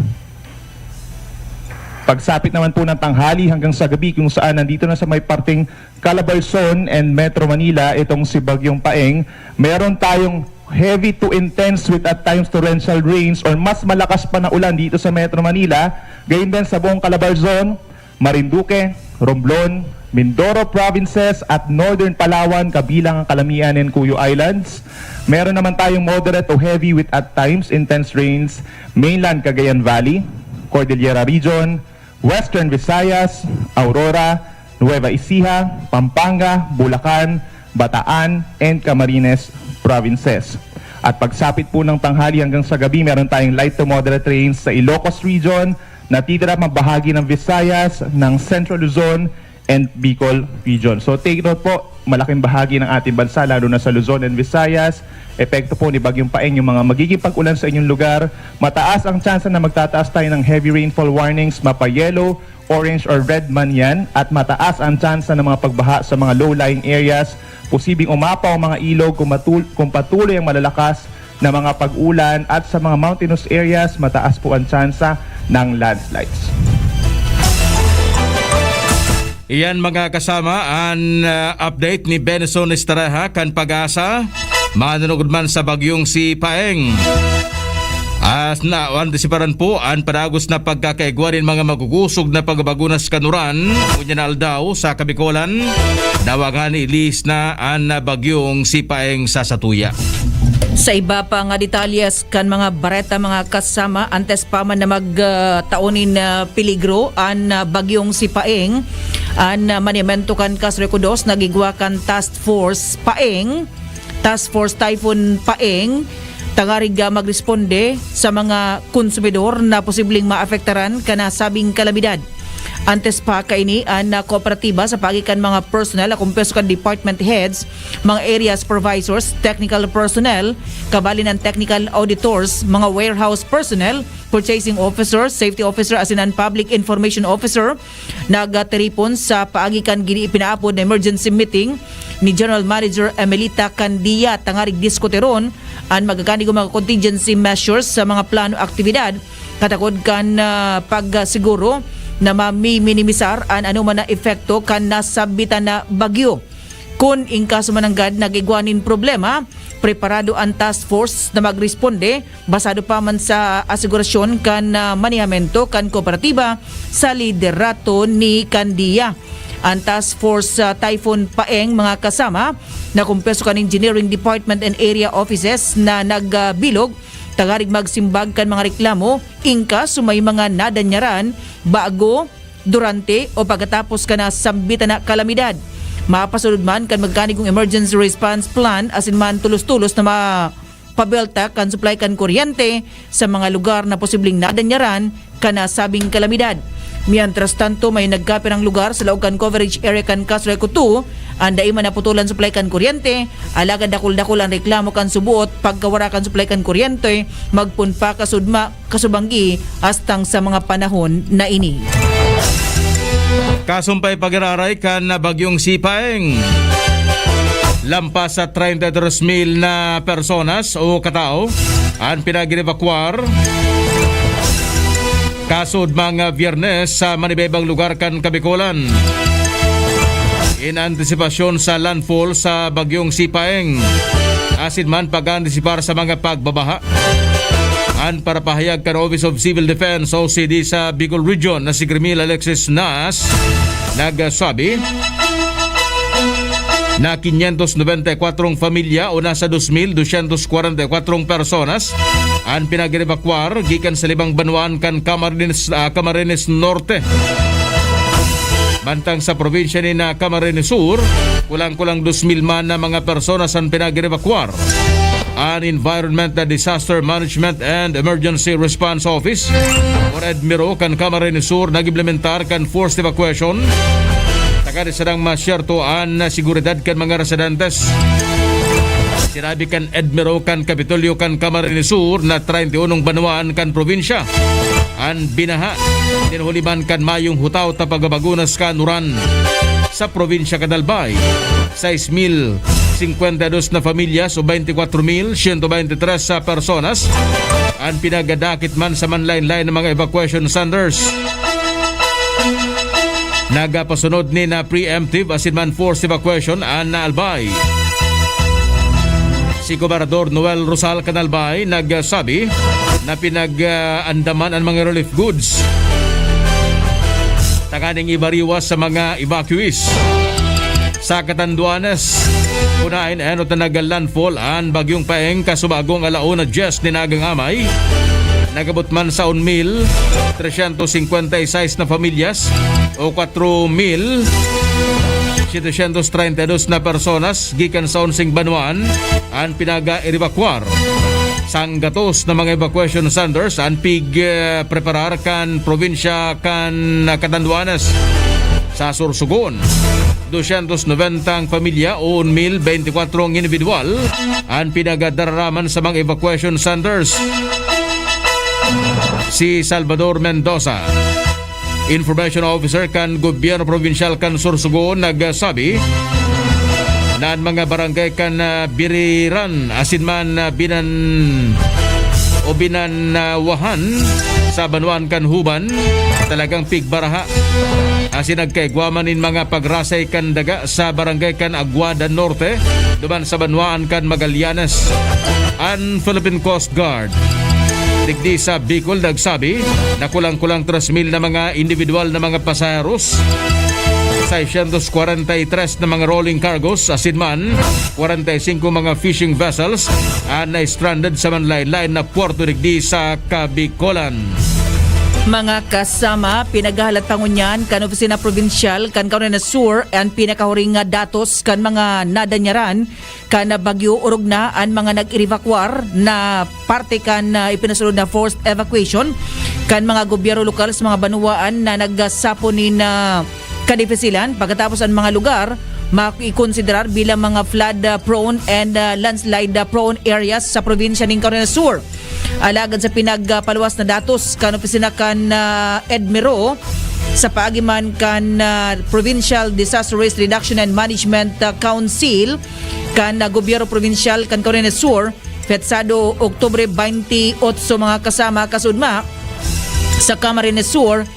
Pagsapit naman po ng tanghali hanggang sa gabi, kung saan nandito na sa may parteng Calabarzon and Metro Manila itong si Bagyong Paeng, meron tayong heavy to intense with at times torrential rains or mas malakas pa na ulan dito sa Metro Manila, gayon din sa buong Calabarzon, Marinduque, Romblon, Mindoro Provinces at Northern Palawan, kabilang ang Calamian and Cuyo Islands. Meron naman tayong moderate to heavy with at times intense rains, mainland Cagayan Valley, Cordillera Region, Western Visayas, Aurora, Nueva Ecija, Pampanga, Bulacan, Bataan, and Camarines Provinces. At pagsapit po ng tanghali hanggang sa gabi, meron tayong light to moderate rains sa Ilocos Region, natitira pang bahagi ng Visayas, ng Central Luzon, and Bicol Region. So take note po, malaking bahagi ng ating bansa, lalo na sa Luzon and Visayas, epekto po ni Bagyong Paeng yung mga magiging pag-ulan sa inyong lugar. Mataas ang tsansa na magtataas tayo ng heavy rainfall warnings, mapa-yellow, orange or red man yan, at mataas ang tsansa ng mga pagbaha sa mga low-lying areas. Posibleng umapaw ang mga ilog kung, matul- kung patuloy ang malalakas na mga pag-ulan, at sa mga mountainous areas, mataas po ang tsansa ng landslides. Iyan, mga kasama, an, ah, update ni Benson Estraha kan PAGASA. Manunugod man sa bagyong si Paeng. As na, antisiparan po an padagos na pagkakaigwa nin mga magugusog na pagbabagunas kan uran, ngunyan na aldaw sa Kabikolan, dawa ngani ilis na an bagyong si Paeng sa satuya. Sa iba pa nga detalyes kan mga bareta, mga kasama, antes pa man na mag, ah, tao nin, ah, peligro an, ah, bagyong si Paeng, an, ah, manimento kan Castro Eco Dos nagigwa kan Task Force Paeng, Task Force Typhoon Paeng, tangarig, ah, magresponde sa mga konsumidor na posibleng maapektaran kan nasabing kalamidad. Antes pa kaini, an, ah, kooperatiba sa paagi kan mga personnel na kumpeso kan department heads, mga area supervisors, technical personnel, kabali ng technical auditors, mga warehouse personnel, purchasing officer, safety officer, asin an public information officer, nagtiripon sa paagi kan gini ipinaapod na emergency meeting ni General Manager Emelita Candia tangarig diskutiron an magkakanig o mga contingency measures sa mga plano aktibidad katakod kan, ah, pagsiguro na mamiminimisar an anoman na epekto kan nasabitan na bagyo. Kun in kaso mananggad nag-igwa nin problema, preparado an task force na magresponde basado pa man sa asigurasyon kan, ah, manehamento kan kooperatiba sa liderato ni Candia. An task force sa Typhoon Paeng, mga kasama, na kumpeso kan Engineering Department and Area Offices na nagbilog tangarig magsimbag kan mga reklamo, in kaso may mga nadanyaran, bago, durante o pagkatapos kan nasambitan na kalamidad. Mapasunod man kan magkanigong emergency response plan asin man tulos-tulos na mapabelta kan supply kan kuryente sa mga lugar na posibleng nadanyaran kan nasabing kalamidad. Mientras tanto, may nagkapirang lugar sa laog kan coverage area kan Castro Eco two an dai man naputolan supply kan kuryente, alagad dakul-dakul an reklamo kan suboot pagkawara kan supply kan kuryente, magpon pa kasudma, kasubanggi, astang sa mga panahon na ini. Kasumpay pag-iraray kan bagyong Sipaeng, lampas sa treinta y tres mil na personas o katao an pinag-evakuar kasud mga Biyernes sa manibaybang lugar kan Kabikolan. In antisipasyon sa landfall sa bagyong Sipaeng, asin man pag-antisipar sa mga pagbabaha, an parapahayag kan Office of Civil Defense, O C D, sa Bicol Region na si Grimil Alexis Nas nagsabi na quinientos noventa y cuatro pamilya o nasa dos mil doscientos cuarenta y cuatro personas an pinag-evakuar gikan sa limang banwaan kan Camarines, ah, Camarines Norte. Mantang sa probinsya nin, ah, Camarines Sur, kulang-kulang dos mil man na mga personas an pinag-evakuar. An Environment, Disaster Management and Emergency Response Office or EDMERO kan Camarines Sur nag-implementar kan forced evacuation, tanganing masyerto an seguridad kan mga residentes. Sinabi kan EDMERO kan Kapitolyo kan Camarines Sur na treinta y unong banwaan kan probinsya an binaha nin huli man kan mayong hutaw ta pagbabagunas kan uran. Sa probinsya kan Albay, sais mil cincuenta y dos na pamilyas o veinticuatro mil ciento veintitrés sa personas an pinagadakit man sa manlain-lain na mga evacuation centers. Nagapasunod ni na preemptive asin man forced evacuation an Albay. Si Gobernador Noel Rosal kan Albay nagsabi na pinag-andaman an mga relief goods tanganing ibariwas sa mga evacuees. Sa Catanduanes, unahin enot na nag-landfall an Bagyong Paeng kasubagong ala una dyes nin agang amay. Nagabot man sa un mil tresyentos singkwenta y sais na pamilyas o kwatro mil setecientos treinta y dos na personas gikan sa onseng banwaan an pinaga-evakuar. Sanggatos na mga evacuation centers an pig, eh, preparar kan probinsya kan Catanduanes. Sa Sorsogon, dosyentos nobenta ang pamilya o un mil beintikwatro ang individual an pinagadaraman sa mga evacuation centers. Si Salvador Mendoza, Information Officer kan Gobyerno Probinsyal kan Sorsogon, nagsabi na an mga barangay kan, ah, Biriran asin man, ah, Binan o Binanwahan sa banwaan kan Huban, talagang pigbaraha. Asin nagkaigwa man nin mga pagrasay kan daga sa barangay kan Aguada Norte, duman sa banwaan kan Magallanes. An Philippine Coast Guard digdi sa Bicol nagsabi na kulang-kulang tres mil na mga individual na mga pasaheros, seiscientos kwarenta y tres na mga rolling cargos, asin man kwarenta y singko mga fishing vessels an na-stranded sa manlaen-laen na puerto digdi sa Kabicolan. Mga kasama, pinaghahalat pa ngunyan kan Opisina Probinsyal kan Camarines Sur an pinakahuring nga datos kan mga nadanyaran kan bagyo, orog na an mga nag-evakuar na parte kan, ah, ipinasulod na forced evacuation kan mga gobyerno lokal sa mga banwaan na nagsapon nin, ah, kadipisilan, pagkatapos an mga lugar makikonsiderar bilang mga flood, ah, prone and, ah, landslide, ah, prone areas sa probinsya nin Camarines Sur. Alagad sa pinagpaluwas na datos kan opisina kan, ah, EDMERO, sa paagi man kan, ah, Provincial Disaster Risk Reduction and Management, ah, Council, kan, ah, gobyerno probinsyal kan Camarines Sur, petsado Oktubre twenty-eight, mga kasama, kasudma sa Camarines Sur,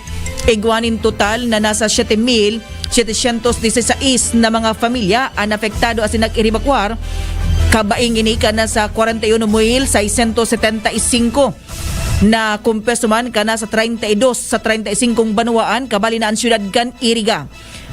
igwa nin total na nasa siyete mil setecientos dieciséis na mga pamilya an apektado asin nag-evakuar, kabaing ini kan nasa kwarenta y uno mil seiscientos setenta y cinco na kumpesto man kan nasa treinta y dos sa treinta y singkong banwaan, kabali na an siyudad kan Iriga.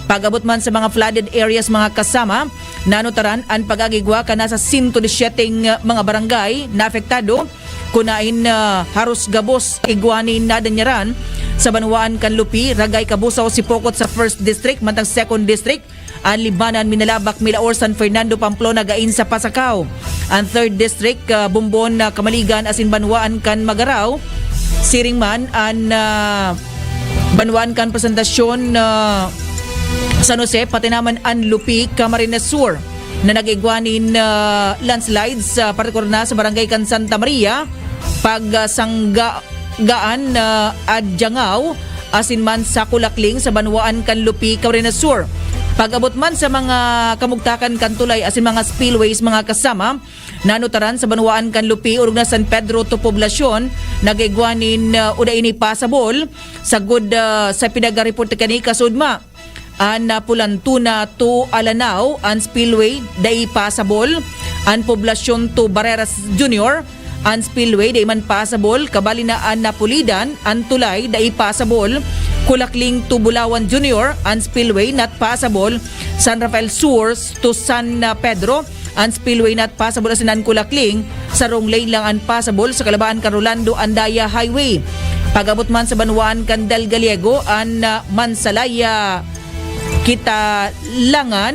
Pag-abot man sa mga flooded areas, mga kasama, nanutaran an pag-agigwa kan nasa sento disyete mga barangay na apektado. Kunain na haros gabos igwa nin nadanyaran sa banwaan kan Lupi, Ragay, Cabusao, Sipocot sa First District, mantang Second District, an Libmanan, Minalabac, Milaor, San Fernando, Pamplona, Gain sa Pasacao. An Third District, ah, Bombon, ah, Camaligan, asin banwaan kan Magarao. Siring man an, ah, banwaan kan Presentacion, ah, San Jose, pati naman an Lupi, Camarines Sur, na nag-igwa nin, ah, landslides, ah, partikular na sa barangay kan Santa Maria, pag, ah, Sangga-, Gaan, ah, Adjangao, asin man sa Kulakling sa banwaan kan Lupi, Camarines Sur. Pag-abot man sa mga kamugtakan kan tulay asin mga spillways, mga kasama, nanutaran sa banwaan kan Lupi, orog na San Pedro to Poblacion, nag-igwa nin, ah, o dai ini pasabol, sagkod, ah, sa pinagareport kani kasudma. An, ah, Pulantuna to Alanao, an spillway dai pasabol. An Poblacion to Barreras Junior, an spillway dai man pasabol. Kabali na an Napulidan, an tulay dai pasabol. Kulakling to Bulawan Junior, an spillway not pasabol. San Rafael Sur to San, ah, Pedro, an spillway not pasabol asin an Kulakling, sarong lane lang an pasabol sa kalabaan kan Rolando Andaya Highway. Pag-abot man sa banwaan kan Del Gallego, an, ah, Mansalaya, Kitalangan,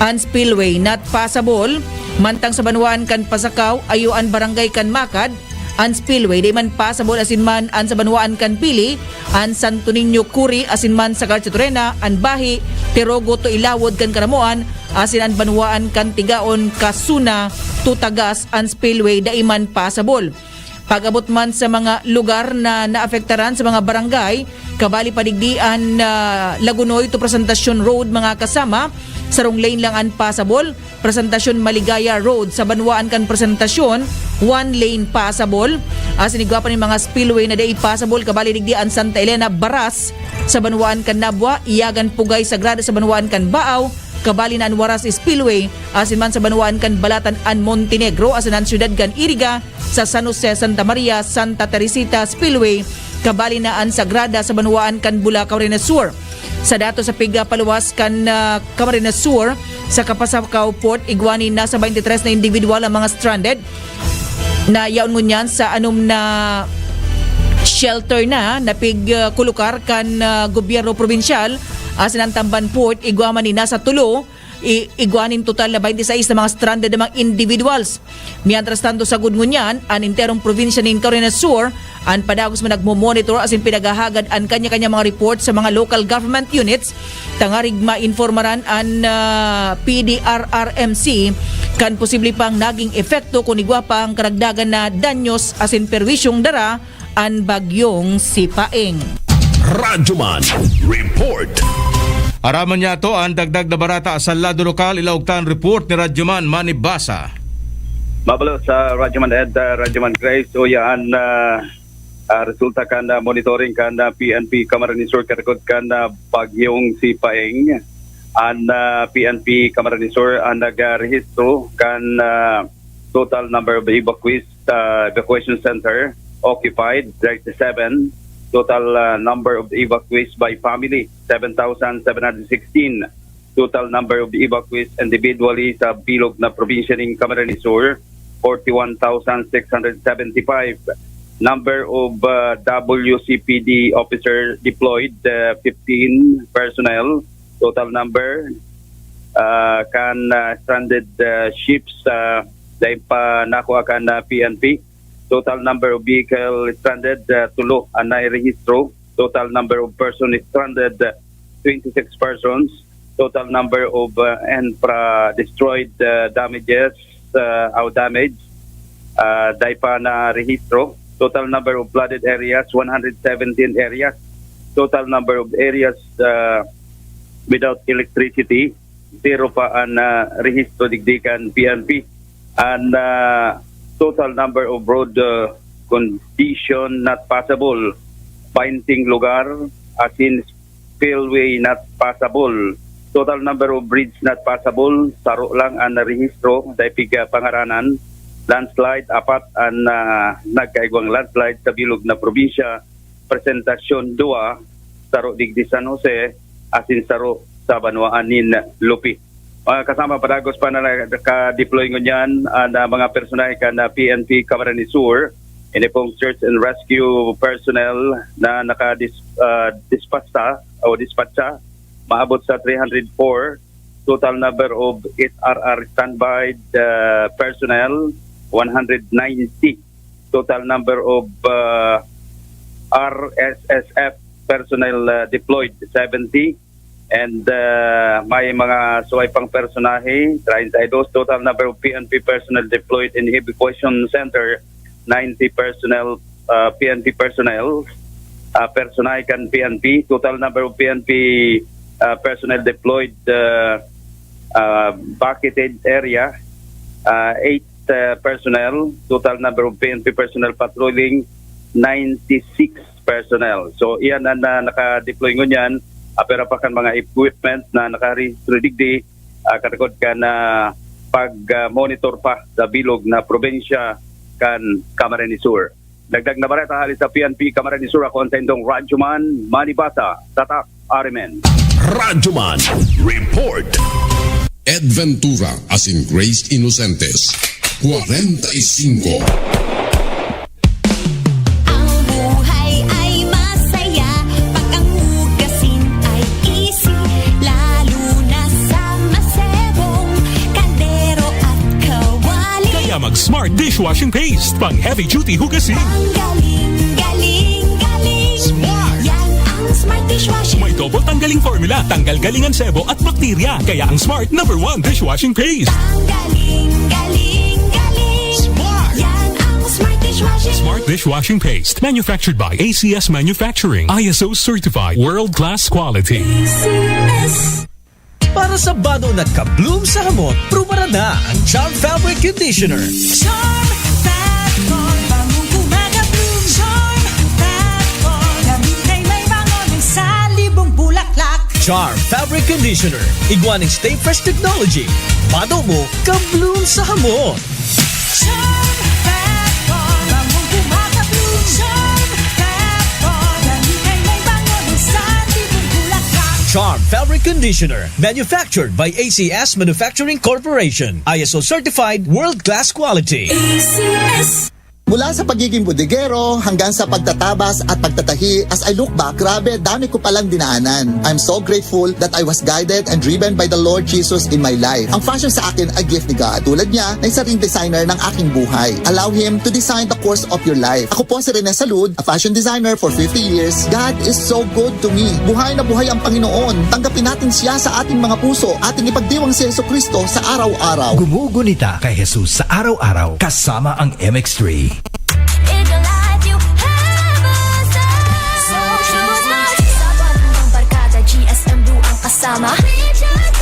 an spillway not pasabol. Mantang sa banwaan kan Pasacao, ayo an barangay kan Macad, an spillway dai man pasabol, asin man an sa banwaan kan Pili, an Santo Niño Kuri, asin man sa Garchitorena, an Bahi, Tirogo to Ilawod kan Karamoan, asin an banwaan kan Tigaon, Casuna to Tagas, an spillway dai man pasabol. Pag-abot man sa mga lugar na naapektaran sa mga barangay, kabali pa digdi an, ah, Lagunoy to Presentacion Road, mga kasama, sarong lane lang an pasabol. Presentacion Maligaya Road sa banwaan kan Presentacion, one lane pasabol. Asin igwa pa nin mga spillway na dai pasabol, kabali digdi an Santa Elena Baras sa banwaan kan Nabua, Iyagan Pugay Sagrada sa banwaan kan Baaw, kabali na an Waras Spillway, asin man sa banwaan kan Balatan an Montenegro, asin an siyudad kan Iriga, sa San Jose, Santa Maria, Santa Teresita Spillway, kabali na an Sagrada sa banwaan kan Bula, Camarines Sur. Sa datos sa pigpaluwas kan, ah, Camarines Sur, sa Capasacao Port, igwa nin nasa twenty-three na individual ang mga stranded na yaon ngunyan sa anom na shelter na napig, ah, kulukar kan, ah, gobyerno probinsyal. Asin an Tamban Port, igwa man nin nasa tulo, i-, igwa nin total na twenty-six na mga stranded na mga individuals. Mientras tanto, sagkod ngunyan, an enterong probinsya nin Camarines Sur, an padagos man nagmo-monitor asin pinaghahagad an kanya-kanyang mga report sa mga local government units, tangarig mainformaran an, ah, P D R R M C kan posible pang naging epekto kun igwa pang karagdagan na danyos asin perwisyong dara an bagyong Sipaeng. Radyoman Report. Aram man niyato an dagdag na bareta sa lado lokal, ilaog ta an report ni Radyoman Manny Basa. Mabalos sa Radyoman Ed, ah, Radyoman Grace, uya an, ah, Ah, resulta kan, ah, monitoring kan, ah, P N P Camarines Sur karikot kan, ah, bagyong Sipaeng. An, ah, P N P Camarines Sur ang nagrehistro kan, ah, total number of evacuees, ah, evacuation center occupied, thirty-seven. Total, ah, number of evacuees by family, seven thousand seven hundred sixteen. Total number of evacuees individually sa bilog na probinsya nin Camarines Sur, forty-one thousand six hundred seventy-five. Number of, uh, W C P D officer deployed, uh, fifteen personnel. Total number, uh, kan, uh, stranded, uh, ships, uh, dai pa nakuha kan, uh, P N P. Total number of vehicle stranded, uh, tulo an nairehistro. Total number of person stranded, uh, twenty-six persons. Total number of, uh, infra destroyed, uh, damages, uh, or damage, uh, dai pa narehistro. Total number of flooded areas, one hundred seventeen areas. Total number of areas, uh, without electricity, zero pa an, ah, rehistro digdi kan P N P. An, ah, total number of road, ah, condition not passable, painting lugar, asin spillway not passable. Total number of bridge not passable, saro lang an narehistro, dai pig, ah, pangaranan. Landslide, apat an, ah, nagkaigwang landslide sa bilog na probinsya. Presentacion, dua, saro digdi San Jose, asin saro sa banwaan nin Lupi. Mga kasama, padagos pa na naka-deploy ngunyan an, ah, mga personahe kan, ah, P N P Camarines Sur. Ini pong search and rescue personnel na nakadis-, ah, dispatcha o dispatcha, maabot sa three hundred four. Total number of S R R standby, ah, personnel, one hundred ninety. Total number of, ah, R S S F personnel, ah, deployed, seventy. And, ah, may mga suway pang personahe, treinta y dos. Total number of P N P personnel deployed in evacuation center, ninety personnel, ah, P N P personnel, ah, personahe kan P N P. Total number of P N P, ah, personnel deployed, ah, ah, vacated area, ah, eight, ah, personnel. Total number of P N P personnel patrolling, ninety-six personnel. So, iyan ang, ah, naka-deploy ngunyan, ah, pero pa kan mga equipment na naka-ready digdi, ah, katakod kan, ah, pag-monitor pa sa bilog na probinsya kan Camarines Sur. Dagdag na bareta hali sa P N P Camarines Sur, ako ang saindong Radyoman Manibasa, Tatak Arimen. Radyoman Report. Ed Ventura asin Grace Inocentes, kwarenta y singko. Ang buhay ay masaya pag ang hugasin ay easy, lalo na sa masebong kaldero at kawali. Kaya mag Smart Dishwashing Paste, pang heavy duty hugasin. Ang galing, galing, galing. Smart. Yan ang Smart Dishwashing. May double tanggaling formula, tanggal galing ang sebo at bakterya. Kaya ang Smart number one dishwashing paste. Ang galing, galing, galing. Smart. Yan ang Smart Dishwashing. Smart Dishwashing Paste. Manufactured by A C S Manufacturing. I S O certified. World class quality. A C S. Para sa bado na ka-bloom sa hamot, prubaran na ang Charm Fabric Conditioner. Charm Fab Core, bangong gumagabloom. Charm Fab Core, gamitin na may bango ng salibong bulaklak. Charm Fabric Conditioner, igwa nin Stay Fresh Technology. Bado mo, ka-bloom sa hamot. Charm Fab Core, bangong gumagabloom. Charm Fab Core, gamitin na may bango ng salibong bulaklak. Charm Fabric Conditioner, manufactured by A C S Manufacturing Corporation. I S O certified, world-class quality. A C S. Mula sa pagiging bodegero hanggang sa pagtatabas at pagtatahi, as I look back, grabe, dami ko palang dinaanan. I'm so grateful that I was guided and driven by the Lord Jesus in my life. Ang fashion sa akin ay gift ni God. Tulad niya, na isa ring designer ng aking buhay. Allow Him to design the course of your life. Ako po si Rene Salud, a fashion designer for fifty years. God is so good to me. Buhay na buhay ang Panginoon. Tanggapin natin Siya sa ating mga puso. Ating ipagdiwang si Jesucristo sa araw-araw. Gumugunita kay Jesus sa araw-araw kasama ang M X three. Sa banda ng barkada, G S M Blue ang kasama. Dahil ito ang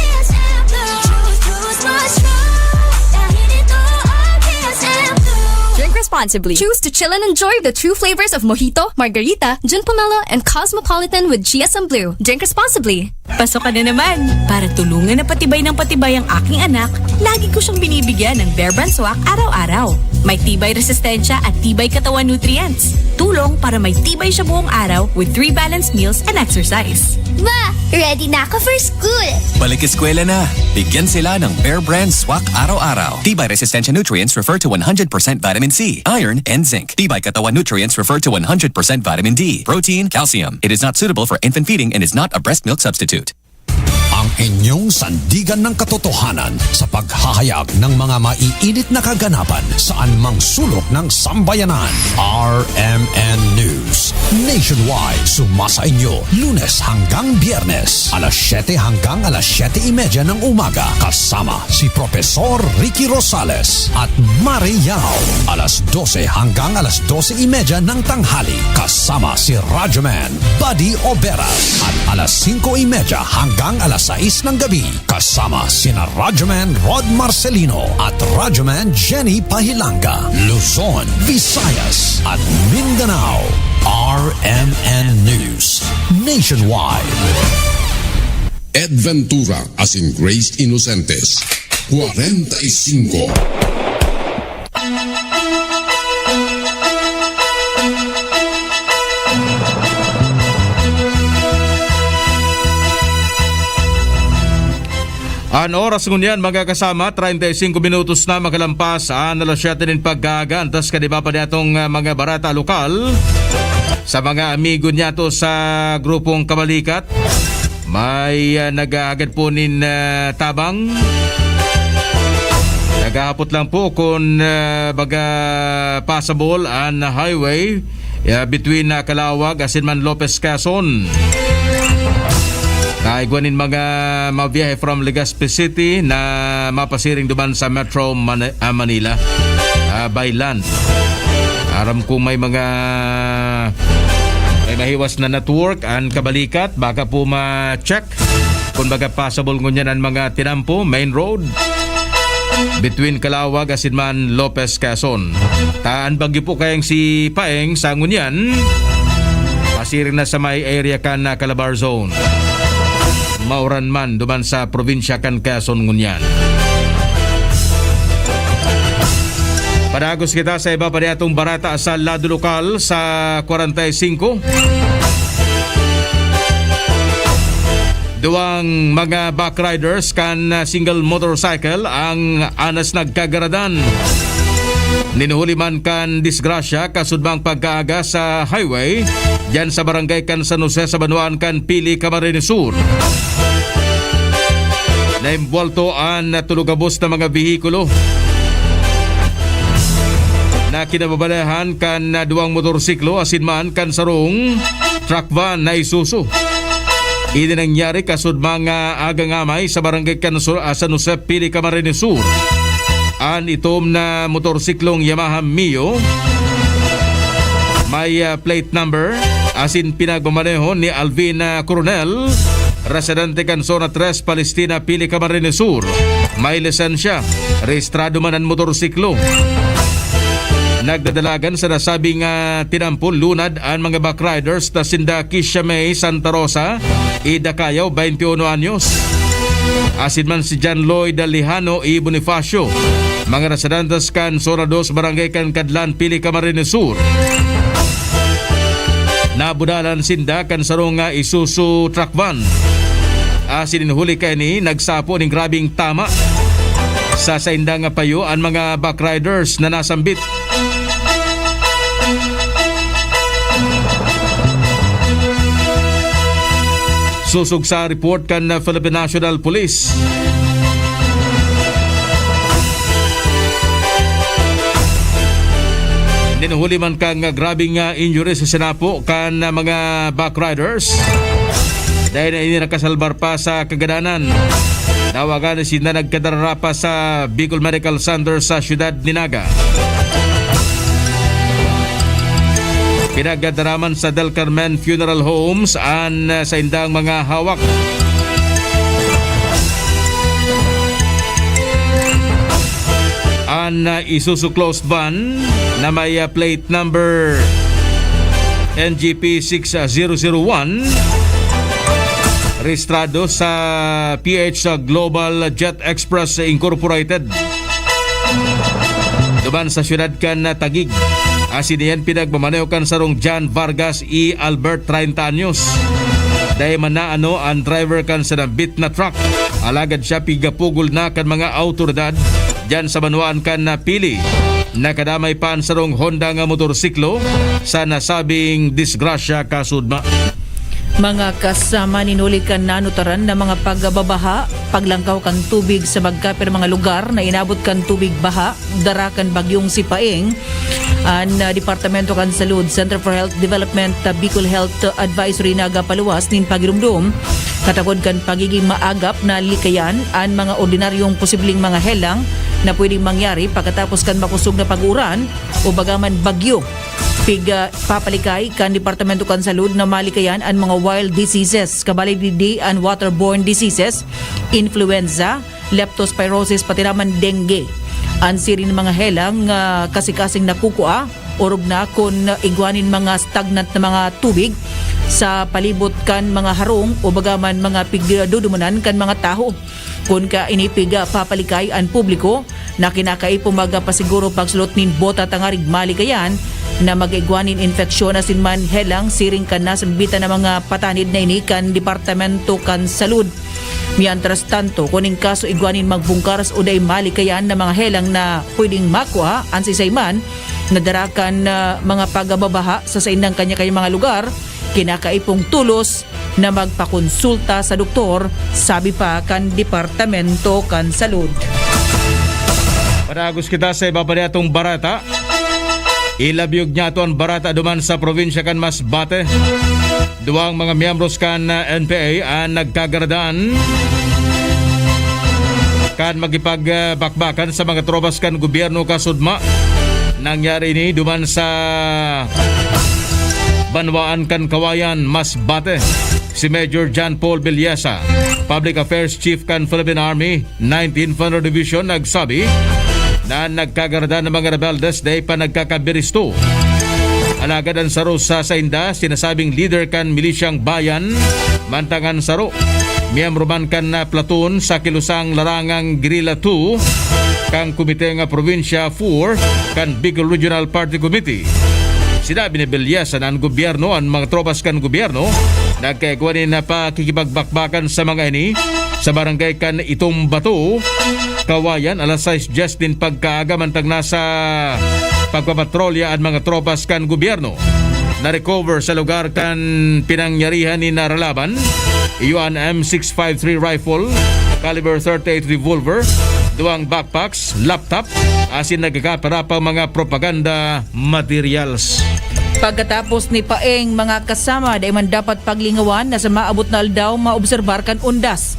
G S M Blue. Drink responsibly. Choose to chill and enjoy the true flavors of Mojito, Margarita, Gin Pomelo, and Cosmopolitan with G S M Blue. Drink responsibly. Pasok ka na naman para tulungan na patibay ng patibay ang aking anak. Lagi ko siyang binibigyan ng Bear Brand Swak araw-araw. May tibay resistensya at tibay katawan nutrients. Tulong para may tibay siya buong araw with three balanced meals and exercise. Ma, ready na ako for school! Balik eskwela na. Bigyan sila ng Bear Brand Swak araw-araw. Tibay resistensya nutrients refer to one hundred percent vitamin C, iron, and zinc. Tibay katawan nutrients refer to one hundred percent vitamin D, protein, calcium. It is not suitable for infant feeding and is not a breast milk substitute. Ang inyong sandigan ng katotohanan sa paghahayag ng mga maiinit na kaganapan sa anumang sulok ng sambayanan. R M N News. Nationwide, sumasa inyo, Lunes hanggang Biyernes, alas siyete hanggang alas siyete y media ng umaga, kasama si Profesor Ricky Rosales at Mare Yao. Alas dose hanggang alas dose y media ng tanghali, kasama si Radyoman Buddy Oberas. At alas singko y media hanggang alas sais ng gabi, kasama sina Radyoman Rod Marcelino at Radyoman Jenny Pahilanga. Luzon, Visayas, at Mindanao. R M N News. Nationwide. Ed Ventura asin Grace Inocentes, kwarenta y singko. An oras ngunyan, mga kasama, treinta y cinco minutos na makalampas an alas siyete nin pag-aaga. Antas kan iba pa niyatong, ah, mga bareta lokal, sa mga amigo niyato sa grupong Kabalikat, may, ah, naghahagad po nin, ah, tabang. Naghahapot lang po kun, ah, baga passable an highway, ah, between, ah, Calauag asin man Lopez, Quezon. Kaigwa nin mga mabiyahe from Legazpi City na mapasiring duman sa Metro Mani-, ah, Manila, ah, by land. Aram kong may mga, may mahiwas na network an Kabalikat, baka po ma-check kun baga passable ngunyan an mga tinampo, main road between Calauag asin man Lopez, Quezon. Ta an bagyo po kayang si Paeng sa ngunyan, pasiring na sa may area kan, ah, Calabar Zone. Mauran man duman sa probinsya kan Quezon ngunyan. Padagos kita sa iba pa niyatong bareta sa lado lokal sa kwarenta y singko. Duwang mga backriders kan single motorcycle ang anas nagkagaradan. Ninuhuli man kan disgrasya kasudmang pagkaaga sa highway, diyan sa barangay kan San Jose sa banwaan kan Pili, Camarines Sur. Naimbwelto an tulo gabos na mga behikulo na kinababalahan kan duwang motorsiklo asin man kan sarong truck van na Isuzu. Ini nangyari kasudmang agang amay sa barangay kan Sur-, ah, San Jose, Pili, Camarines Sur. An itom na motorsiklong Yamaha Mio, may, ah, plate number asin pinagmamaneho ni Alvin, ah, Coronel, residente kan Zona tres, Palestina, Pili, Camarines Sur. May lisensya, rehistrado man an motorsiklo. Nagdadalagan sa nasabing, ah, tinampo, lunad an mga backriders na sinda Kisha May Santa Rosa, Ida Cayao, twenty-uno anyos. Asin man si John Lloyd Lejano y Bonifacio, mga residentes kan Zona dos, Barangay kan Cadlan, Pili, Camarines Sur. Nabudalan sinda kan sarong, ah, Isuzu truck van. Asin huli kaini, nagsapo nin grabeng tama sa saindang payo an mga backriders na nasambit. Sosog sa report kan Philippine National Police, nin huli man kan grabeng, ah, injury sa sinapo kan, ah, mga backriders. Dai na ini nakasalbar pa sa kagadanan. Nawagan na sinda nagkadarara pa sa Bicol Medical Center sa siyudad ni Naga. Pinagdadaraman sa Del Carmen Funeral Homes an, ah, saindang mga hawak. na Isuzu closed van na may, ah, plate number N G P six zero zero one, rehistrado sa P H Global Jet Express Incorporated, duman sa siyudad kan Taguig. Asin iyan pinagmamaneho kan sarong John Vargas E. Albert, treinta anyos. Dai man naano an driver kan sinambit na truck. Alagad siya pigapugol na kan mga awtoridad diyan sa banwaan kan Pili. Nakadamay pa an sarong Honda nga motorsiklo sa nasabing disgrasya, kasudma. Mga kasama, ninuli kan nanutaran na mga pagbabaha, paglangkaw kan tubig sa magkapirang mga lugar na inabot kan tubig baha, dara kan bagyong Sipaeng, an, ah, Departamento kan Salud, Center for Health Development, ah, Bicol Health Advisory nagapaluwas nin pagirumdom katagod kan pagiging maagap na likayan an mga ordinaryong posibleng mga helang na pwedeng mangyari pagkatapos kan makusog na pag-uran o bagaman bagyo. Pig, ah, papalikay kan Departamento kan Salud na malikayan an mga wild diseases, kabali digdi an waterborne diseases, influenza, leptospirosis, pati naman dengue. An siring mga helang, ah, kasi-kasing nakukua, orog na kun igwa nin mga stagnant na mga tubig sa palibot kan mga harong o bagaman mga pigdudumunan kan mga tawo. Kun kaini pig, ah, papalikay an publiko na kinakaipo magapasiguro pagsulot nin bota tangarig malikayan na mag-igwa nin infeksyon asin man helang siring kan nasambitan na mga patanid na ini kan Departamento kan Salud. Mientras tanto, kun in kaso igwa nin magbungkaras o dai malikayan na mga helang na pwedeng makua, an sisay man na dara kan, ah, mga pagbabaha sa saindang kanya-kanyang mga lugar, kinakaipong tolos na magpakonsulta sa doktor, sabi pa kan Departamento kan Salud. Padagos kita sa iba pa niyatong bareta. Ilabyog niyato an bareta duman sa probinsya kan Masbate. Duwang mga miyembros kan, ah, N P A an nagkagaradan kan makipagbakbakan sa mga tropas kan gobyerno, kasudma. Nangyari ini duman sa banwaan kan Kawayan, Masbate. Si Major John Paul Villasa, Public Affairs Chief kan Philippine Army, nineteenth Infantry Division, nagsabi na nagkagaradan ng mga rebeldes dai pa nagkakabiristo. Alagad an saro sa sainda, sinasabing leader kan milisyang bayan, mantang an saro, miyembro man kan, ah, platoon sa kilusang larangang Guerrilla two kan Komite nga Probinsya four kan Bicol Regional Party Committee. Sinabi ni Villasa na an gobyerno, an mga tropas kan gobyerno, nagkaigwa nin pakikipagbakbakan sa mga ini sa barangay kan Itumbato, Kawayan, alas sais dyes nin pagkaaga, mantang nasa pagpapatrolya an mga tropas kan gobyerno. Na-recover sa lugar kan pinangyarihan ni naralaban, iyo an M six five three rifle, caliber thirty-eight revolver, duwang backpacks, laptop, asin nagkakapara pang mga propaganda materials. Pagkatapos ni Paeng, mga kasama, dai man dapat paglingawan na sa maabot na aldaw maobserbar kan undas.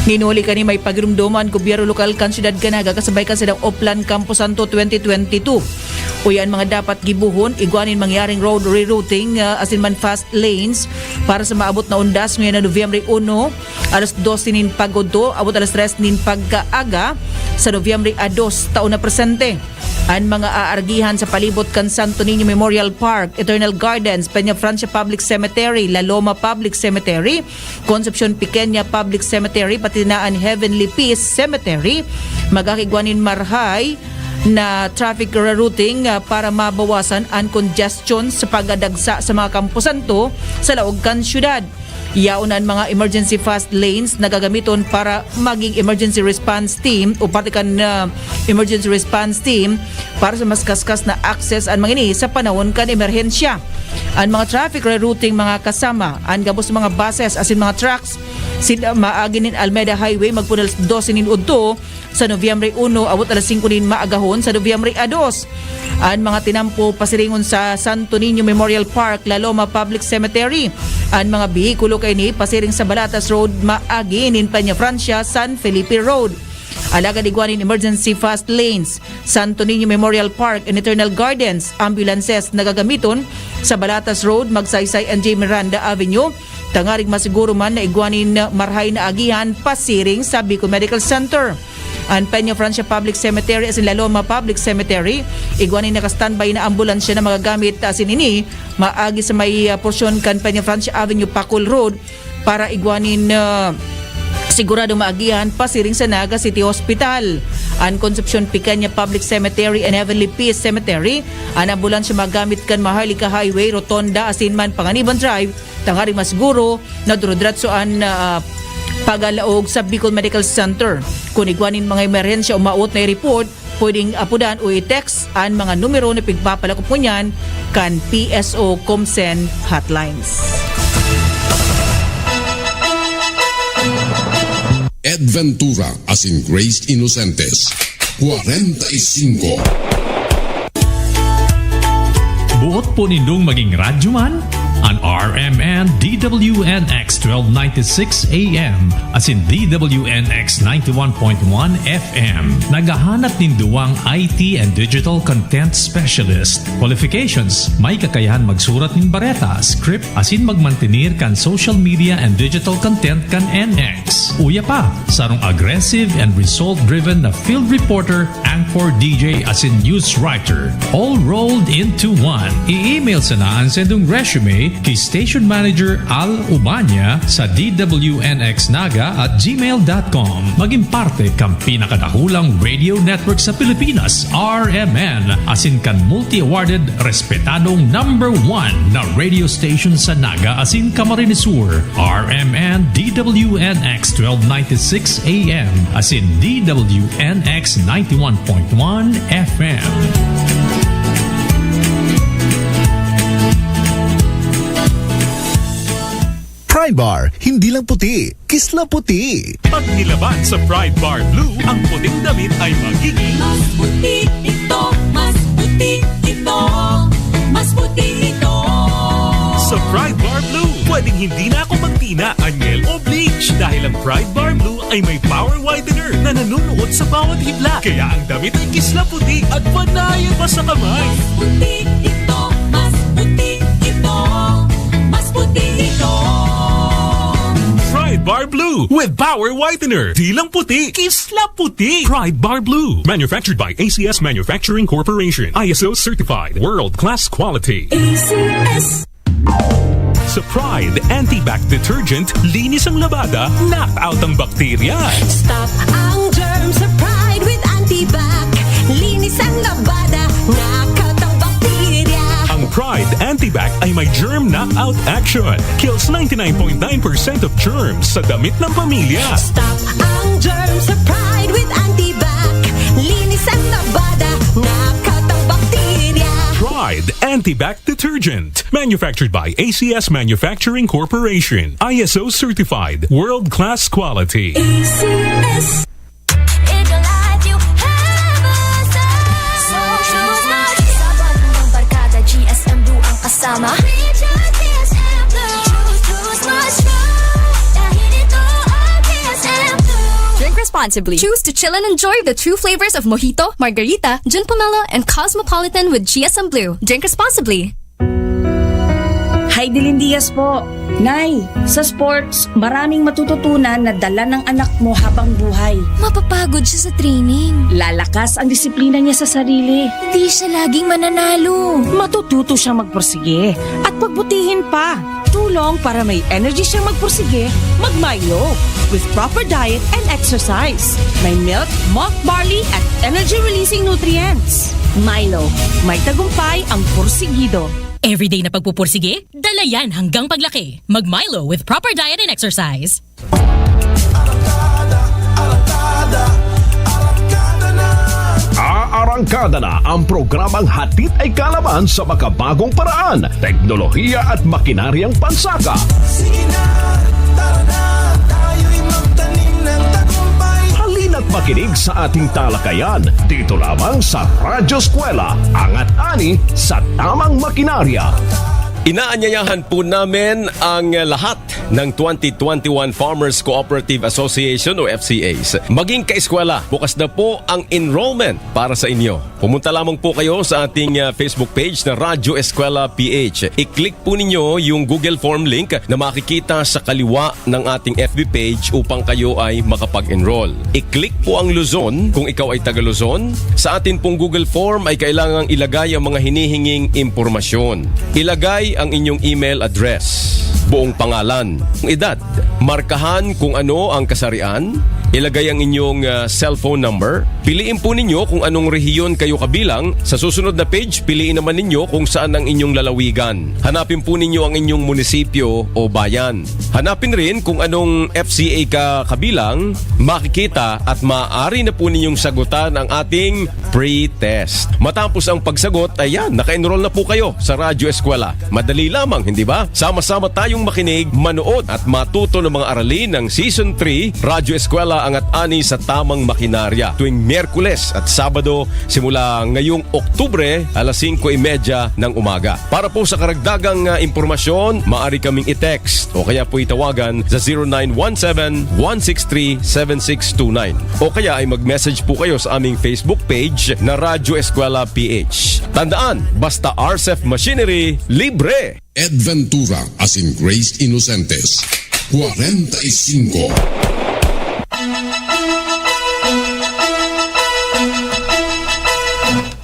Ninuli kani may pagirumdom an gobyerno lokal kan siyudad kan Naga kasabay kan Sidang Oplan Campo Santo twenty twenty-two. Uya an mga dapat gibohon, igwa nin mangyaring road rerouting, ah, asin man fast lanes para sa maabot na undas ngayon na Nobyembre uno, alas dose nin pag-udto, abot alas tres nin pagkaaga sa Nobyembre a dos, taon na presente. An mga aargihan sa palibot kan Santo Niño Memorial Park, Eternal Gardens, Peña Francia Public Cemetery, La Loma Public Cemetery, Concepcion Pequeña Public Cemetery, pati na an Heavenly Peace Cemetery, magkakigwa nin marhay na traffic rerouting, ah, para mabawasan an congestion sa pagdagsa sa mga kamposanto sa laog kan syudad. Yaon na an mga emergency fast lanes na gagamiton para magin emergency response team o parte kan, ah, emergency response team para sa mas kaskas na access an mga ini sa panahon kan emerhensya. An mga traffic rerouting, mga kasama, an gabos mga buses asin mga trucks, sila maagi nin Almeda Highway magpun alas dose nin udto sa Nobyembre uno, abot alas singko nin maagahon sa Nobyembre a dos. An mga tinampo pasiringon sa Santo Niño Memorial Park, La Loma Public Cemetery. An mga behikulo kaini pasiring sa Balatas Road, maagi nin Peña Francia, San Felipe Road. Alagad igwa nin emergency fast lanes, Santo Niño Memorial Park and Eternal Gardens, ambulances na gagamiton sa Balatas Road, Magsaysay and J. Miranda Avenue, tangarig masiguro man na igwa nin marhay na agihan pasiring sa Bicol Medical Center. an Peña Francia Public Cemetery asin La Loma Public Cemetery. Igwa nin naka-standby na ambulansya na magagamit asin ini maagi sa may, ah, porsyon kan Peña Francia Avenue, Pacul Road, para igwa nin, ah, sigurado maagihan pasiring sa Naga City Hospital. An Concepcion Pequeña Public Cemetery and Heavenly Peace Cemetery, an ambulansya magamit kan Maharlika Highway, Rotonda asin man Panganiban Drive, tanganing mas guro na durudiratso an, ah, pagalaog sa Bicol Medical Center. Kun igwa nin mga emerhensya o maot na i-report, pwedeng apodan o i-text an mga numero na pigpapalakop ngunyan kan P S O Comsen hotlines. Ed Ventura asin Grace Innocentes, kwarenta y singko. Buot po nindong maging radyoman? An R M N D W N X twelve ninety-six A M asin D W N X ninety-one point one F M naghahanap nin duwang I T and digital content specialist. Qualifications: may kakayahan magsurat nin bareta, script, asin magmantener kan social media and digital content kan N X. Uya pa, sarong aggressive and result-driven na field reporter, anchor, D J, asin news writer, all rolled into one. I-email sana an saindong resume ki Station Manager Al Ubania sa D W N X Naga at gmail dot com. Magin parte kan pinakadakulang radio network sa Pilipinas, R M N, asin kan multi-awarded, respetadong number one na radio station sa Naga asin Camarines Sur, R M N D W N X twelve ninety-six A M asin D W N X ninety-one point one F M. Pride Bar, hindi lang puti, kisla puti. Pag nilaban sa Pride Bar Blue ang puting damit, ay magiging Mas puti ito, mas puti ito, mas puti ito. Sa Pride Bar Blue, pwedeng hindi na ako magtina, anyel o bleach, dahil ang Pride Bar Blue ay may power whitener na nanunuot sa bawat hibla. Kaya ang damit ay kisla puti at panayan pa sa kamay. Mas puti ito, mas puti ito, mas puti ito. Pride Bar Blue with power whitener. Di lang puti, kisla puti. Pride Bar Blue. Manufactured by A C S Manufacturing Corporation. I S O certified. World class quality. A C S. Sa Pride Antibac Detergent, linis ang labada, knock out ang bakterya. Stop ang germ sa Pride with Antibac. Linis ang labada, knock out ang bakterya. Ang Pride Antibac ay may germ knockout action. Kills ninety-nine point nine percent of germs sa damit ng pamilya. Stop ang germ sa Pride with Antibac. Linis ang labada, knock out ang bakterya. Pride Antibac Detergent. Manufactured by A C S Manufacturing Corporation. I S O certified. World class quality. A C S. In your life, you have a son. So choose Mars. Sa bangong barkada, G S M Blue ang kasama. Recharge G S M Blue. Choose, choose Mars. Dahil ito ang G S M Blue. Drink responsibly. Choose to chill and enjoy the true flavors of Mojito, Margarita, Gin Pomelo, and Cosmopolitan with G S M Blue. Drink responsibly. Hi, Dilin Diaz po. Nay, sa sports, maraming matututunan na dala ng anak mo habang buhay. Mapapagod siya sa training. Lalakas ang disiplina niya sa sarili. Hindi siya laging mananalo. Matututo siyang magpursige at pagbutihin pa. Tulong para may energy siyang magpursige, mag-Milo. With proper diet and exercise. May milk, malt barley at energy-releasing nutrients. Milo, may tagumpay ang pursigido. Everyday na pagpupursige, dala yan hanggang paglaki. Mag-Milo with proper diet and exercise. Aarangkada na ang programang hatid ay kaalaman sa makabagong paraan, teknolohiya at makinaryang pansaka. Sige na, tara na, tayo'y magtanim ng tagumpay. Halina't makinig sa ating talakayan dito lamang sa Radyo Eskwela, angat ani sa tamang makinarya. Inaanyayahan po namin ang lahat ng twenty twenty-one Farmers Cooperative Association o F C As. Maging kaeskwela, bukas na po ang enrollment para sa inyo. Pumunta lamang po kayo sa ating, ah, Facebook page na Radyo Eskwela P H. I-click po ninyo yung Google Form link na makikita sa kaliwa ng ating F B page upang kayo ay makapag-enroll. I-click po ang Luzon kung ikaw ay taga Luzon. Sa atin pong Google Form ay kailangang ilagay ang mga hinihinging impormasyon. Ilagay ang inyong email address, buong pangalan, edad, markahan kung ano ang kasarian, ilagay ang inyong, ah, cellphone number. Piliin po ninyo kung anong rehiyon kayo kabilang. Sa susunod na page, piliin naman ninyo kung saan ang inyong lalawigan. Hanapin po ninyo ang inyong munisipyo o bayan. Hanapin rin kung anong F C A ka kabilang, makikita at maaari na po ninyong sagutan ang ating pre-test. Matapos ang pagsagot, ayan, naka-enroll na po kayo sa Radyo Eskwela. Madali lamang, hindi ba? Sama-sama tayong makinig, manood at matuto ng mga aralin ng Season three, Radyo Eskwela, Angat Ani sa Tamang Makinarya, tuwing Miyerkules at Sabado, simula ngayong Oktubre, alas singko y media ng umaga. Para po sa karagdagang, ah, impormasyon, maaari kaming i-text o kaya po itawagan sa zero nine one seven, one six three, seven six two nine. O kaya ay mag-message po kayo sa aming Facebook page na Radyo Eskwela P H. Tandaan, basta R C E F Machinery, libre! Ed Ventura asin Grace Inocentes, kwarenta y singko.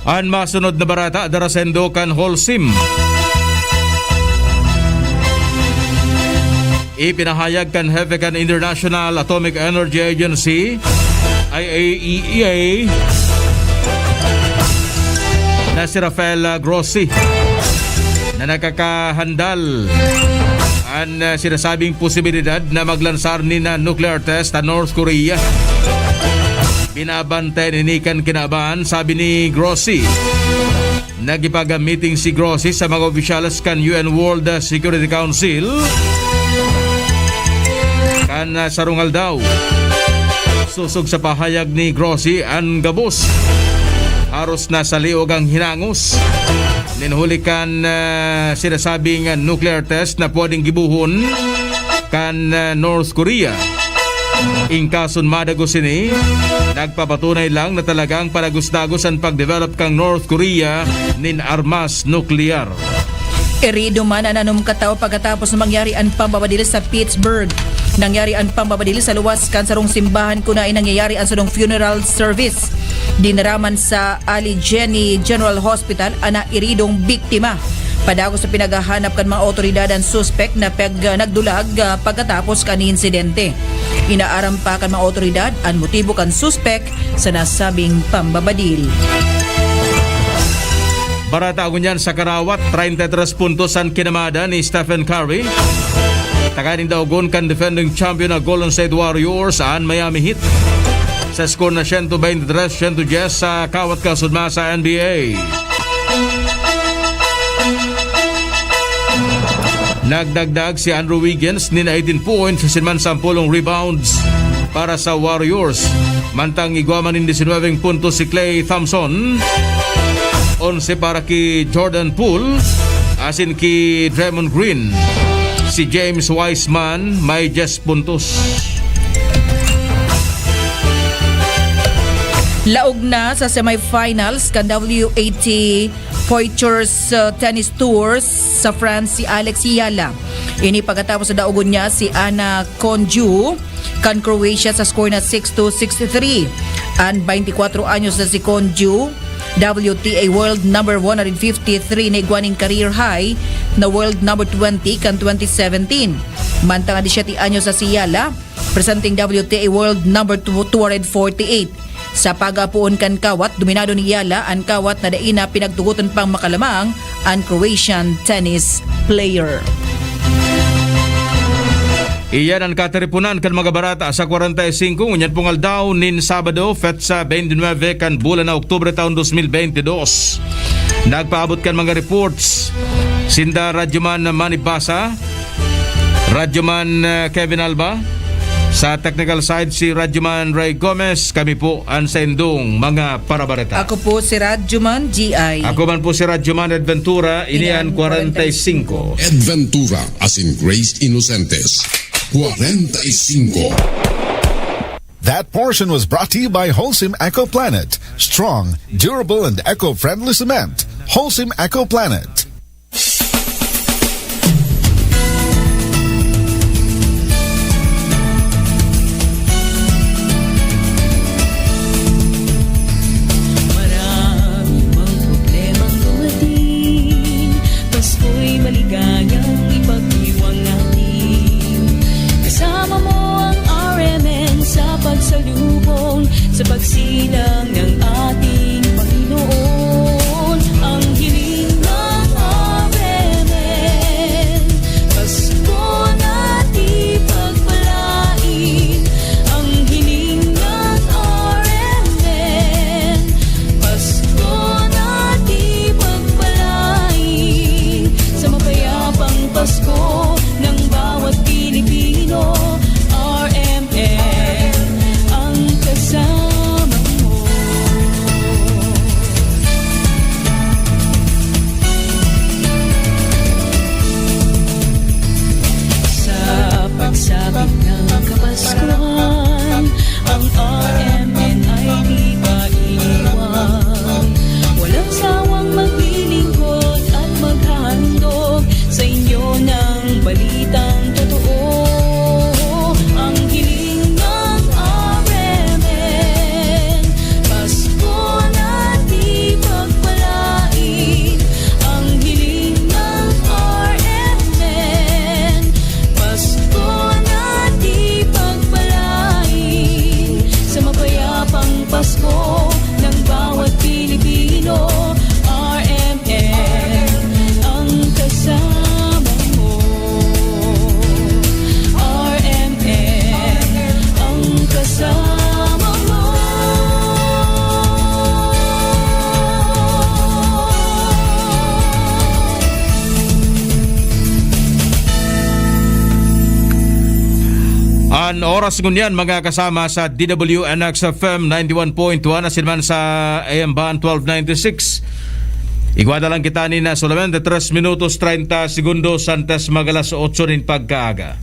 An masunod na barata, dara saindo kan Holcim. Ipinahayag kan hepe kan International Atomic Energy Agency, I A E A, na si Rafael Grossi, na nakakahandal an, ah, sinasabing posibilidad na maglansar nin, ah, nuclear test an North Korea. Binabantayan ini kan kinaban, sabi ni Grossi. Nagipag-meeting si Grossi sa mga opisyales kan U N World Security Council kan, ah, sarong aldaw. Sosog sa pahayag ni Grossi, an gabos haros na sa liog an hinangos nin huli kan, ah, sinasabing nuclear test na pwedeng gibohon kan, ah, North Korea. In kason madagos ini, nagpapatunay lang na talagang padagos-dagos an pagdevelop kan North Korea nin armas nuklear. Herido man an anom katawo pagkatapos na mangyari an pambabadil sa Pittsburgh. Nangyari an pambabadil sa luwas kan sarong simbahan kun haen nangyayari an sarong funeral service. Dinara man sa Allegheny General Hospital an nairidong biktima. Padagos na pinaghahanap kan mga awtoridad an suspek na pag-, nagdulag, ah, pagkatapos kan insidente. Inaaram pa kan mga awtoridad an motibo kan suspek sa nasabing pambabadil. Barata ngunyan sa karawat, treinta y tres puntos an kinamada ni Stephen Curry. Tanganing daogon kan defending champion na Golden State Warriors an Miami Heat sa score na siyento beintitres siyento dyes sa kawat kasunod sa N B A. Nagdagdag si Andrew Wiggins nin eighteen points asin man sampolong rebounds para sa Warriors. Mantang igwa man nin disinwebeng puntos si Klay Thompson, onse para ki Jordan Poole, asin ki Draymond Green. Si James Wiseman may dyes puntos. Laog na sa semifinals kan W A T Poitras, uh, Tennis Tours sa France si Alex Yala. Ini pagkatapos na daogon niya si Anna Konju kan Croatia sa score na six two, six three. An twenty-four anyos na si Konju, W T A world number one hundred fifty-three na igwa nin career high na world number twenty kan twenty seventeen. Mantang an disyete anyos na si Yala, presenteng W T A world number two, two hundred forty-eight. Sa pag-aapoon kan kawat, dominado ni Yala an kawat na dai na pinagtugotan pang makalamang an Croatian tennis player. Iyan an katiriponan kan mga barata sa kwarenta y singko ngunyan pong aldaw nin Sabado, petsa beintinuebe kan bulan na Oktubre, taon dos mil beintidos. Nagpaabot kan mga reports sinda Radyoman Manny Basa, Radyoman, eh, Kevin Alba, Sa technical side, si Radyoman Ray Gomez. Kami po ang saindong mga parabareta. Ako po si Radyoman G I. Ako man po si Radyoman Ed Ventura. Ini an kwarenta y singko. Ed Ventura asin Grace Inocentes. Kwarenta y singko. That portion was brought to you by Holcim Eco Planet. Strong, durable, and eco-friendly cement. Holcim Eco Planet. Marami mang problemang dumating, Pasko'y maligayang ipagdiwang natin. Kasama mo ang R M N sa pagsalubong, sa pagsilang ng ating Panginoon. Ang hiling ng R M N, Pasko na di pagpalain. Ang hiling ng R M N, Pasko na di pagpalain. Sa mapayapang Pasko ng bawat Pilipino, R M N ang kasama mo. Sa pagsapit ng Kapaskuhan, ang R M N ay di pa iniwan. Walang sawang maglilingkod at maghahandog sa inyo ng balitang totoo. Ang hiling ng R M N, Pasko na di pagpalain. Ang hiling ng R M N, Pasko na di pagpalain. Sa mapayapang Pasko ng bawat Pilipino, R M N ang kasama mo. R M N ang kasama mo. An oras ngunyan, mga kasama, sa D W N X F M ninety-one point one, asin man sa A M Band twelve ninety-six. Igwa na lang kita ni na solamente tres minutos, treinta segundos antes mag alas otso nin pagkaaga.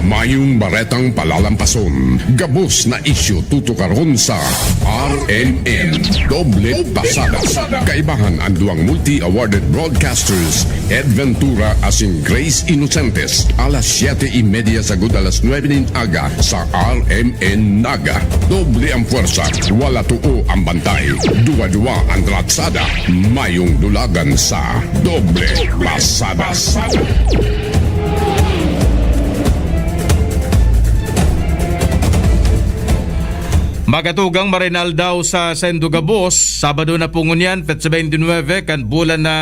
Mayong baretang palalampason, gabos na isyu tutukaron sa R M N Doble Pasada. Kaibahan an duwang multi-awarded broadcasters, Ed Ventura asin Grace Inocentes, alas siyete y media sagud alas nuebe nin aga sa R M N Naga. Doble ang pwersa, wala too ang bantay. Duwa-duwa an ratsada, mayong dulagan sa Doble Pasada. Magatugang maray na aldaw sa saindo gabos, Sabado na po ngunyan, petsa twenty-nine kan bulan na,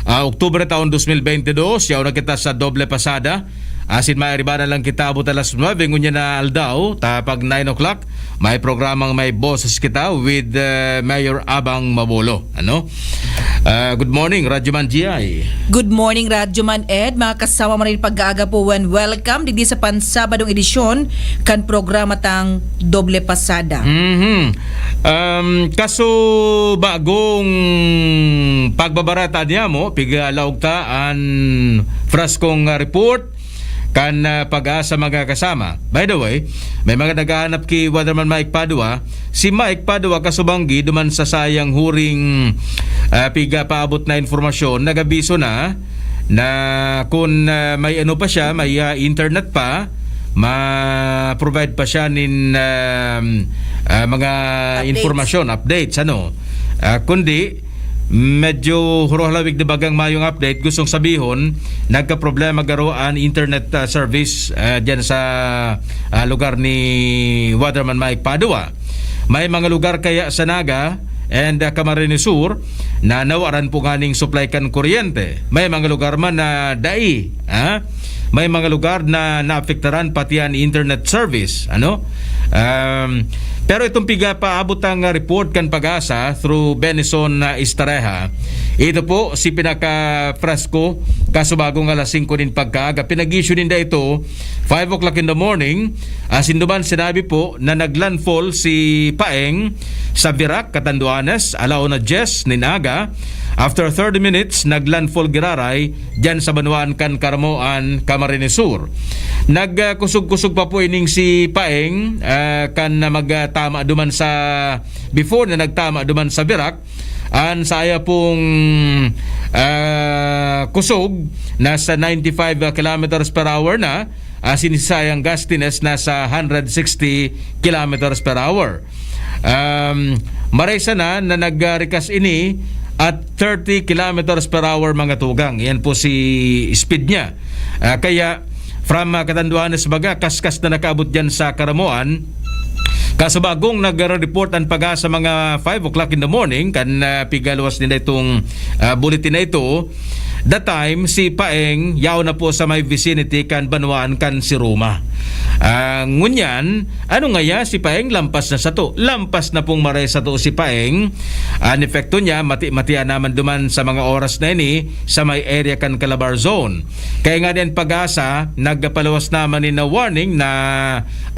ah, Oktubre taon dos mil bente dos. Yaon na kita sa Doble Pasada. Asin mairiba na lang kita abot alas nuebe ngunyan na aldaw, ta pag nine o'clock, may programang may boses kita with, eh, Mayor Abang Mabolo. Ano? Ah, good morning, Radyo Man G I. Good morning, Radyo Man Ed. Mga kasama mo rin pag-aaga po, when welcome digdi sa pansabadong edisyon kan programa tang Doble Pasada. Mhm. Um, kaso bagong pagbabarata niya mo, pigalaog ta an fraskong, ah, report kan, ah, Pag-asa, mga kasama. By the way, may mga naghahanap ki Weatherman Mike Padua. Si Mike Padua kasubanggi duman sa sayang huring, ah, pigapaabot na informasyon, nagabiso na na kun, ah, may ano pa siya, may, ah, internet pa, ma-provide pa siya nin, um, ah, mga Updates. Informasyon, updates, ano. Ah, kundi, medyo huro-halawig na bagang mayong update. Gustong sabihon, nagkaproblema garo an internet, ah, service, ah, diyan sa, ah, lugar ni Waterman Mike Padua. May mga lugar kaya sa Naga and, ah, Camarines Sur na nawaran po nganing supply kan kuryente. May mga lugar man na dai, ah, May mga lugar na naapektaran pati an internet service, ano? Um, pero itong pigapaabot ang report kan PAGASA through Benison na Estareja. Ito po si pinaka-presko, kasubagong alas singko nin pagkaaga. Pinag-issue ninda ito, five o'clock in the morning. Asin duman sinabi po na naglandfall si Paeng sa Virac, Catanduanes, alauna dyes nin aga. After thirty minutes, naglandfall giraray diyan sa banwaan kan Caramoan, Camarines Sur. Nagkusog-kusog pa po ining si Paeng, ah, kan na magtama duman sa, before na nagtama duman sa Virac. An saya pong, ah, kusog nasa ninety-five kilometers per hour na, asin si sayang gustiness nasa hundred sixty kilometers per hour. Um, maray sana na nagrikas ini at thirty kilometers per hour, mga tugang. Yan po si speed niya. Ah, kaya from, ah, Catanduanes baga, kaskas na nakaabot diyan sa Caramoan. Kasubagong nagre-report an PAGASA mga five o'clock in the morning, kan, ah, pigaluwas nila itong, ah, bulletin na ito. That time, si Paeng, yaon na po sa may vicinity kan banwaan kan Siruma. Ah, ngunyan, ano ngaya si Paeng lampas na sato? Lampas na pong maray sato si Paeng. An epekto niya, mati-matian naman duman sa mga oras na ini sa may area kan Calabar Zone. Kaya nga din PAGASA, nagpaluwas naman ni na warning na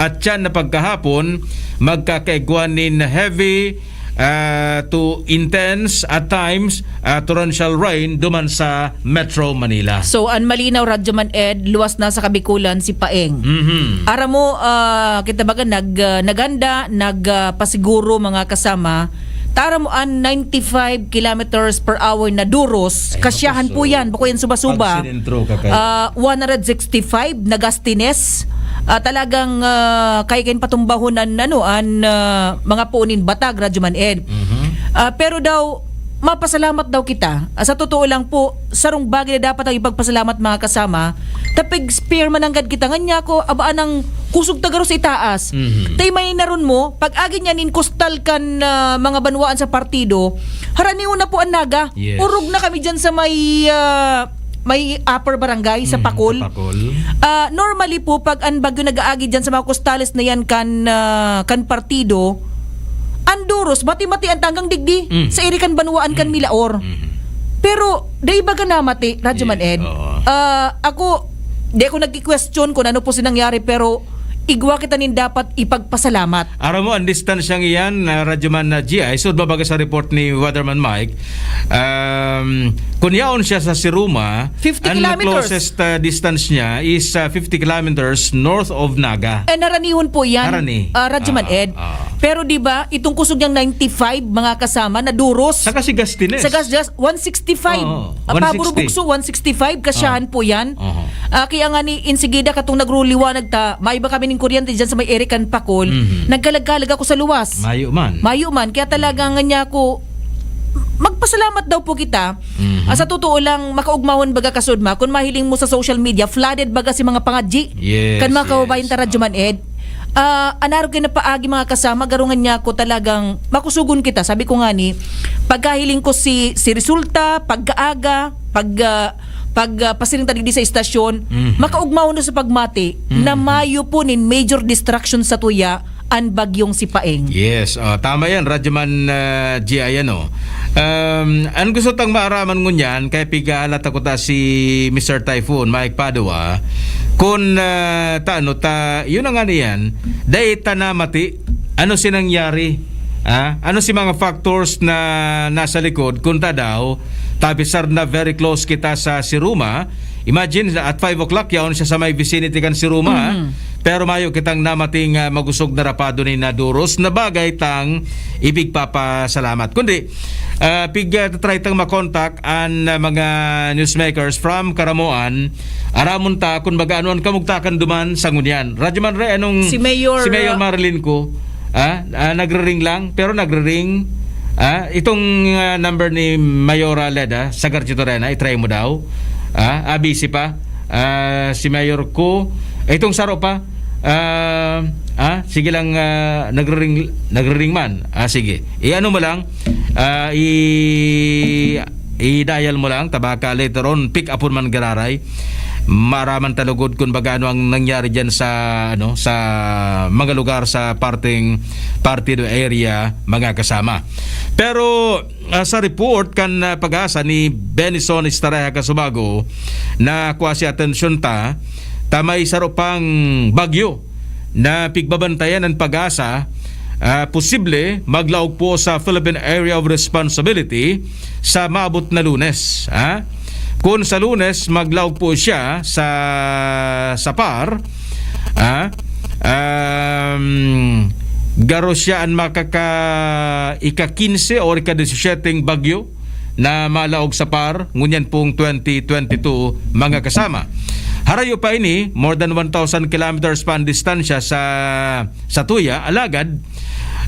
at yan na pagkahapon, magkakaigwa nin heavy, ah, to intense at times, ah, torrential rain duman sa Metro Manila. So, an malinaw, Radyo Man Ed, luwas na sa Kabikulan si Paeng. Mhm. Aram mo, ah, kita baga nag-, ah, naganda, nag-, ah, pasiguro, mga kasama. Taram mo an ninety-five kilometers per hour na duros, Ay, kasyahan mapusog. po yan, bako yan suba-suba. Pag sinentro ka kay Ah, one hundred sixty-five na gustiness. Ah, talagang, ah, kaya kain patumbahon an, ano, an, ah, mga puon nin batag, Radyo Man Ed. Mhm. Ah, pero daw, mapasalamat daw kita. Ah, sa totoo lang po, sarong bagay na dapat ang ipagpasalamat, mga kasama, tapig-spear mananggad kita. Nganyan ko, abaan ang kusog ta garo sa itaas. Mhm. Tay may naron mo, pag agi niya nin kustal kan, ah, mga banwaan sa partido, haranion na po an Naga. Yes. Orog na kami dyan sa may, ah, may upper barangay sa Mm, Pakol. sa Pakol. Ah, normally po, pag an bagyo nag-aagi dyan sa mga kostales na yan kan, ah, kan partido, ang duros, mati-mati ang tanggang digdi Mm. sa iri kan banwaan kan Mm. Milaor. Mm. Pero, dai baga namati, Radyo Man Yes, Ed. oo. Ah, ako, di ako nagki-question kung ano po si nangyari, pero igwa kita nin dapat ipagpasalamat. Aram mo, ang distansyang iyan, ah, Radyo Man na G I, sud ba baga sa report ni Weatherman Mike, um, kung yaon siya sa Siruma, Fifty ang kilometers. closest, ah, distance niya is, ah, fifty kilometers north of Naga. Eh, naranihon po yan, Harani. ah, Radyo Man Ah, Ed. ah. Pero di ba, itong kusog niyang ninety-five, mga kasama, na duros. Saka si Gastines. Sa gas, gas, one sixty-five. Oo, Ah, Pabor one sixty. Bugso, one sixty-five, kasyahan Ah. po yan. Oho. Ah, kaya nga ni, insigida katong nagruliwanag ta, may iba kami ning kuryente dyan sa may Erican Pakol, Mhm. nagkalag-kalag ako sa luwas. Mayo man. Mayo man. Kaya talaga nga niya ako, magpasalamat daw po kita. Mhm. Ah, sa totoo lang, makaugmahon baga kasudma, kung mahiling mo sa social media, flooded baga si mga pangadji. Yes, Kan mga yes. kababayan ta, Radyo Man Ed. Ah, anaro kayo na paagi, mga kasama, garungan niya ako talagang makusugon kita. Sabi ko nga ni, pagkahiling ko si, si resulta, pagkaaga, pag, ah, pag, ah, pasiring ta digdi sa istasyon, Mhm. makaugmaw na sa pagmati Mhm. na mayo po nin major destruction sa tuya an bagyong si Paeng. Yes, oh, tama yan, Radyoman, ah, G I, ano. Um, ang gusto tang maaraman ngunyan, kaya pigahalat ako ta si Mister Typhoon, Mike Padua, kung, ah, ta, ano, ta, yun na nga niyan, dai ta namati, ano si nangyari? Ah, ano si mga factors na nasa likod? Kung ta daw, tapisar na very close kita sa Siruma. Imagine, at five o'clock, yaon siya sa may vicinity kan Siruma, ah. Mhm. Pero mayo kitang namating, ah, magusog na rapado ni naduros na bagay tang ipigpapasalamat. Kundi, ah, pig, ah, try tang makontak an, ah, mga newsmakers from Caramoan. Aramon ta kung baga ano an kamugtakan duman sa ngunyan. Radyo Man Re, anong Si Mayor, si Mayor ah, Marilyn ko? Ah, ah, nagre-ring lang, pero nagre-ring. Ah, itong, ah, number ni Mayora Leda sa Garchito Arena, i-try mo daw. Ah, ah, busy pa. Ah, si Mayor ko. Itong saro pa. Ah, ah, sige lang, ah, nagre-ring, nagre-ring man. Ah, sige. I-ano mo lang. Ah, i-, I-dial mo lang, ta baka later on, pick up man giraray. Maaraman ta lugod kun baga ano ang nangyari diyan sa, ano, sa mga lugar sa parteng, partido area, mga kasama. Pero, ah, sa report kan, ah, PAGASA ni Benison Estareja Casubago, na kuha si atensyon ta, ta may saro pang bagyo na pigbabantayan ang PAGASA, ah, posible maglaog po sa Philippine Area of Responsibility sa maabot na Lunes, ha? Kun sa Lunes maglaog po siya sa, sa PAR, ha? Um, garo siya an makaka-, ika-kinse o ika-disyesiyete bagyo na malaog sa PAR ngunyan pong twenty twenty-two, mga kasama. Harayo pa ini, more than one thousand kilometers pa ang distansya sa, sa tuya, alagad,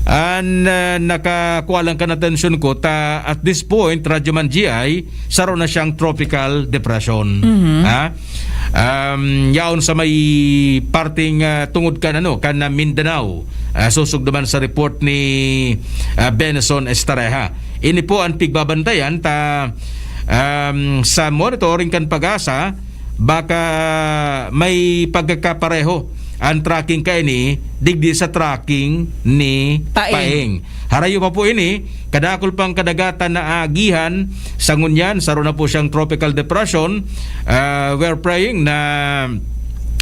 an, ah, nakakuha lang kan atensyon ko, ta at this point, Radyoman G I, saro na siyang tropical depression. Mhm. Ha? Um, yaon sa may parting, ah, tungod kan, ano, kan, ah, Mindanao, ah, sosog naman sa report ni, ah, Benson Estareja. Ini po ang pigbabantayan ta, um, sa monitoring kan PAGASA, baka may pagkakapareho ang tracking kaini digdi sa tracking ni Paeng. Paeng. Harayo pa po ini, kadakul pang kadagatan na aagihan sa ngunyan, saro na po siyang tropical depression. Ah, we're praying na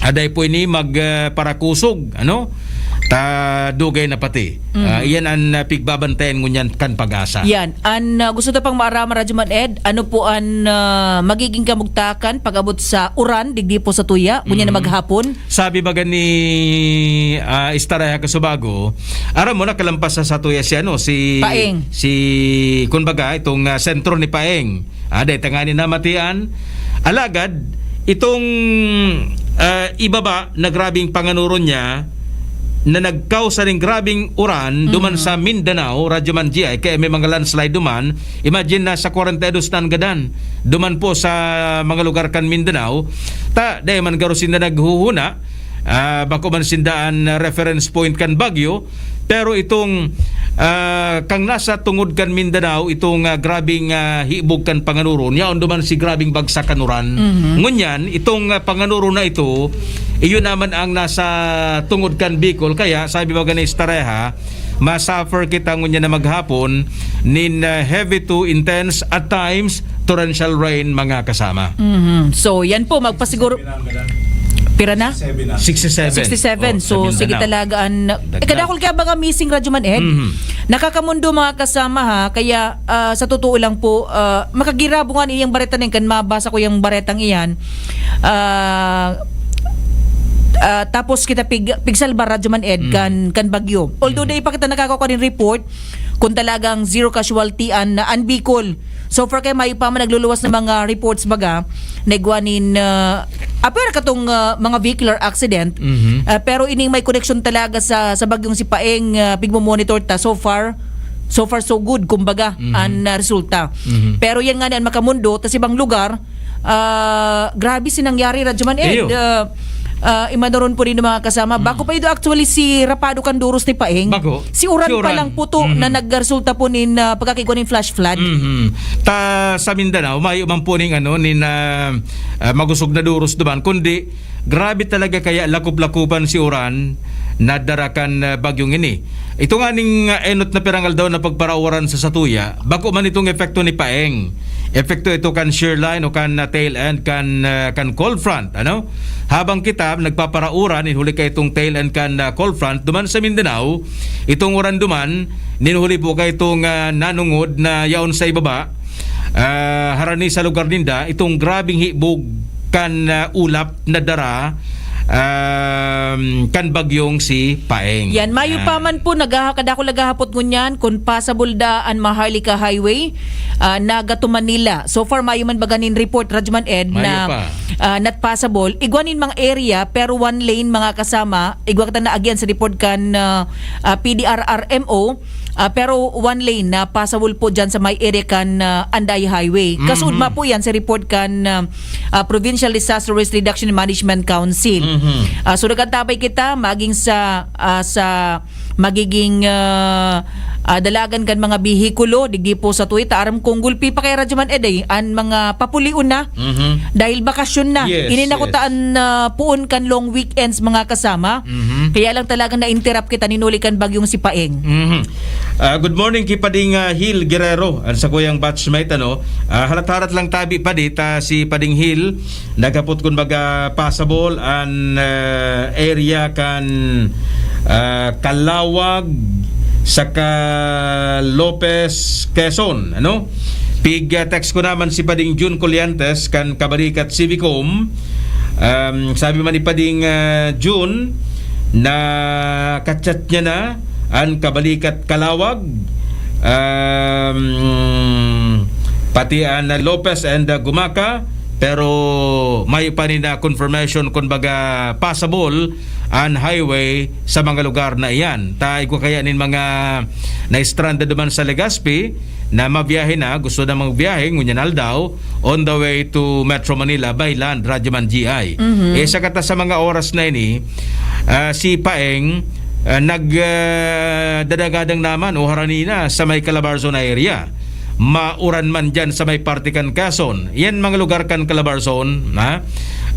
aday po ini mag, ah, parakusog, ano? Ta dugay na pati. Mhm. Ah, iyan ang, ah, pigbabantayan ngunyan kan PAGASA. Yan. An, ah, gusto ta pang maaraman, Radyo Man Ed, ano po an, ah, magiging kamugtakan pag-abot sa uran, digdi po sa tuya, ngunyan na Mhm. maghapon? Sabi baga ni, ah, Estareja Casubago, aram mo, nakalampas sa, sa tuya si, ano, si Paeng. Si, kun baga, itong, ah, sentro ni Paeng. Ah, dahil tanganin na matian. Alagad, itong, ah, ibaba na grabing panganoro niya, na nagkausa ning grabing uran duman Mhm. sa Mindanao, Radyo Man G I, kaya may mga landslide duman. Imagine, nasa kwarenta y dos na ang gadan duman po sa mga lugar kan Mindanao. Ta, dahil man garo sinda naghuhuna, ah, bako man sinda an, ah, reference point kan bagyo, pero itong, ah, kang nasa tungod kan Mindanao, itong, ah, grabing, ah, hibog kan panganoro, yaon duman si grabing bagsak kan uran. Mhm. Ngunyan, itong, ah, panganoro na ito, iyon naman ang nasa tungod kan Bicol. Kaya, sabi baga ni Estareja, masuffer kita ngunyan na maghapon nin, ah, heavy to intense, at times, torrential rain, mga kasama. Mhm. So, yan po, magpasiguro. Pira na? Sixty-seven. Sixty-seven. Oh, So, sa Mindanao. Sige talaga. An, Dagdag. Kadakol kaya mga missing, Radyo Man Ed? Mhm. Nakakamundo, mga kasama, ha? Kaya, ah, sa totoo lang po, ah, makagirabungan iyang bareta na yan, kan mabasa ko yung baretang iyan. Ah, ah, tapos kita pig-, pigsalba, Radyo Man Ed, Mhm. kan, kan bagyo. Although, Mhm. dai pa kita nakakakuha nin report kung talagang zero casualty an, an Bicol. So far kay mayo pa man nagluluwas na mga reports baga, na igwa nin, ah, apwera katong, ah, mga vehicular accident, Mhm. ah, pero ining may koneksyon talaga sa, sa bagyong si Paeng, ah, pigmo-monitor ta. So far, so far so good, kumbaga, Mhm. an, ah, resulta. Mhm. Pero yan nga ni an makamundo, ta sa ibang lugar, ah, grabe si nangyari, Radyo Man Ed. Iyo. Ah, ah, imanoron po rin ng mga kasama. Mm. Bako pa ito actually si Rapado Canduros ni Paeng. Bako. Si uran Si pa uran. lang po to Mhm. na nagresulta po nin, ah, pagkakigwa nin flash flood. Mhm. Ta sa Mindanao, mayo man po ning ano, nin, ah, ah, magusog na duros duman, kundi grabe talaga kaya lakop-lakopan si uran na dara kan, ah, bagyong ini. Ito nga ning, ah, enot na pirang aldaw na pagparauran sa satuya, bako man itong epekto ni Paeng. Epekto ito kan shear line o kan, ah, tail end kan, ah, kan cold front, ano? Habang kita nagpaparauran, nin huli ka itong tail end kan, ah, cold front, duman sa Mindanao, itong uran duman, nin huli po ka itong, ah, nanungod na yaon sa ibaba, ah, harani sa lugar ninda, itong grabing hibog kan, ah, ulap na dara, um, kan bagyong si Paeng. Yan, mayo Yan. pa man po, naghaha-, kadakol naghahapot ngunyan, kung possible da an Maharlika Highway, ah, Naga to Manila. So far, mayo man baga nin report, Radyo Man Ed, Mayo na, pa. ah, not possible. Igwa nin mga area, pero one lane, mga kasama, igwa kita na again sa report kan, ah, ah, P D R R M O, ah, pero one lane na possible po dyan sa may area kan, ah, Anday Highway. Mhm. Kasudma po yan sa report kan, ah, ah, Provincial Disaster Risk Reduction and Management Council. Mhm. Ah, so, nagkantabay kita, maging sa, ah, sa magiging, ah, ah, dalagan kan mga behikulo, digdi po sa tuwid. Aram kong gulpi pa kay Radyo Man Ed, eh, an mga papulion na. Mhm. Dahil bakasyon na. Yes, Ini na yes. kuta an, ah, puon kan long weekends, mga kasama. Mhm. Kaya lang talagang na-interrupt kita nin huli kan bagyong si Paeng. Mhm. Ah, good morning ki Pading, ah, Hil Guerrero, an sakuyang batchmate, ano. Ah, harat-harat lang tabi, Padi, ta si Pading Hil, naghapot kun baga possible an, ah, area kan, ah, Calawag saka Lopez, Quezon, ano? Pig, ah, text ko naman si Pading Jun Colliantes kan Kabalikat Civicom. Um, sabi man ni Pading, ah, Jun, na kachat niya na an Kabalikat Calawag, um, pati an Lopez and, uh, Gumaca, pero may pa nin, uh, confirmation, kun baga, possible an highway sa mga lugar na iyan. Ta igwa kaya nin mga na-stranded duman sa Legazpi na mabiyahe na, gusto na magbiyahe, ngunyan aldaw, on the way to Metro Manila by land, Radyo Man G I. Mhm. Eh, sa kata sa mga oras na ini, ah, si Paeng, ah, nag, ah, dadagadang naman o harani na sa may Calabarzon area. Mauran man dyan sa may parte kan Quezon. Yan mga lugar kan Calabarzon, ha?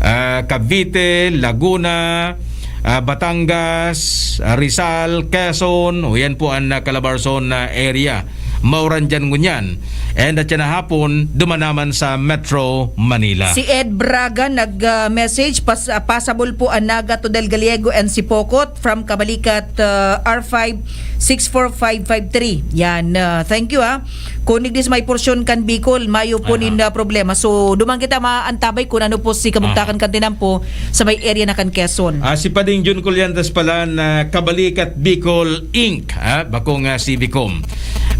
Ah, Cavite, Laguna, ah, Batangas, ah, Rizal, Quezon, o yan po ang, ah, Calabarzon na area. Mauran dyan ngunyan. And at yan na hapon, duman naman sa Metro Manila. Si Ed Braga nag, ah, message, pas-, ah, pasabol po an Naga to Del Gallego and Sipocot from Kabalikat, ah, R five six four five five three. Yan, ah, thank you, ah. Kunig dis may porsyon kan Bicol, mayo po Aha. nin, ah, problema. So, duman kita maantabay kung ano po si kabugtakan Aha. kan tinampo sa may area na kan Quezon. Ah, si Pading Jun Colliantes pala na Kabalikat Bicol Inc, ha? Bakong, ah, Civicom.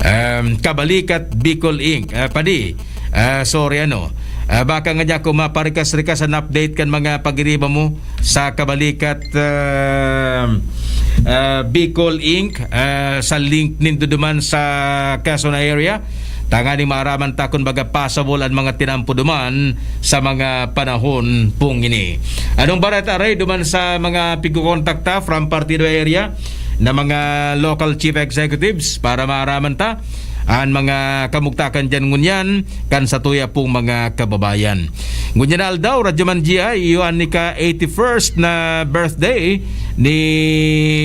Um, Kabalikat Bicol Inc. Ah, Padi, ah, sorry, ano, ah, baka nga niya ako maparikas-rikas an update kan mga pagiriba mo sa Kabalikat, ah, ah, Bicol Inc, ah, sa link nindo duman sa Quezon area. Tanganing maaraman ta kun baga possible an mga tinampo duman sa mga panahon pong ini. Anong bareta, Ray, duman sa mga pigkokontakta from Partido area na mga local chief executives para maaraman ta an mga kamugtakan diyan ngunyan kan satuya pong mga kababayan. Ngunyan na aldaw, Radyo Man G I, iyo an ika eighty-first na birthday ni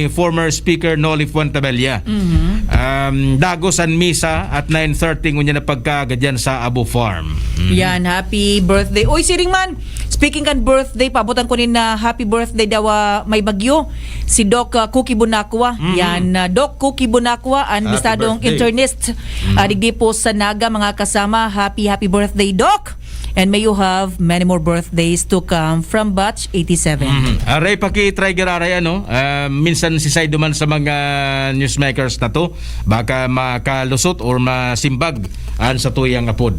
former Speaker Nolly Fuentebella. Mhm. Um, dagos an misa at nine thirty ngunyan na pagkaaga diyan sa Abo Farm. Mhm. Yan, happy birthday. Uy, siring man, speaking kan birthday, paabotan ko nin na happy birthday daw, ah, may bagyo. Si Doc, ah, Cookie Bonacqua. Mhm. Yan, ah, Doc Cookie Bonacqua, an Happy bistadong birthday. internist. Mhm. Ah, digdi po sa Naga, mga kasama. Happy, happy birthday, Doc! And may you have many more birthdays to come from batch eighty-seven. Mhm. Aray, paki-try giraray, ano? Ah, minsan si side man sa mga newsmakers na to, baka makalusot or masimbag an satuyang apod.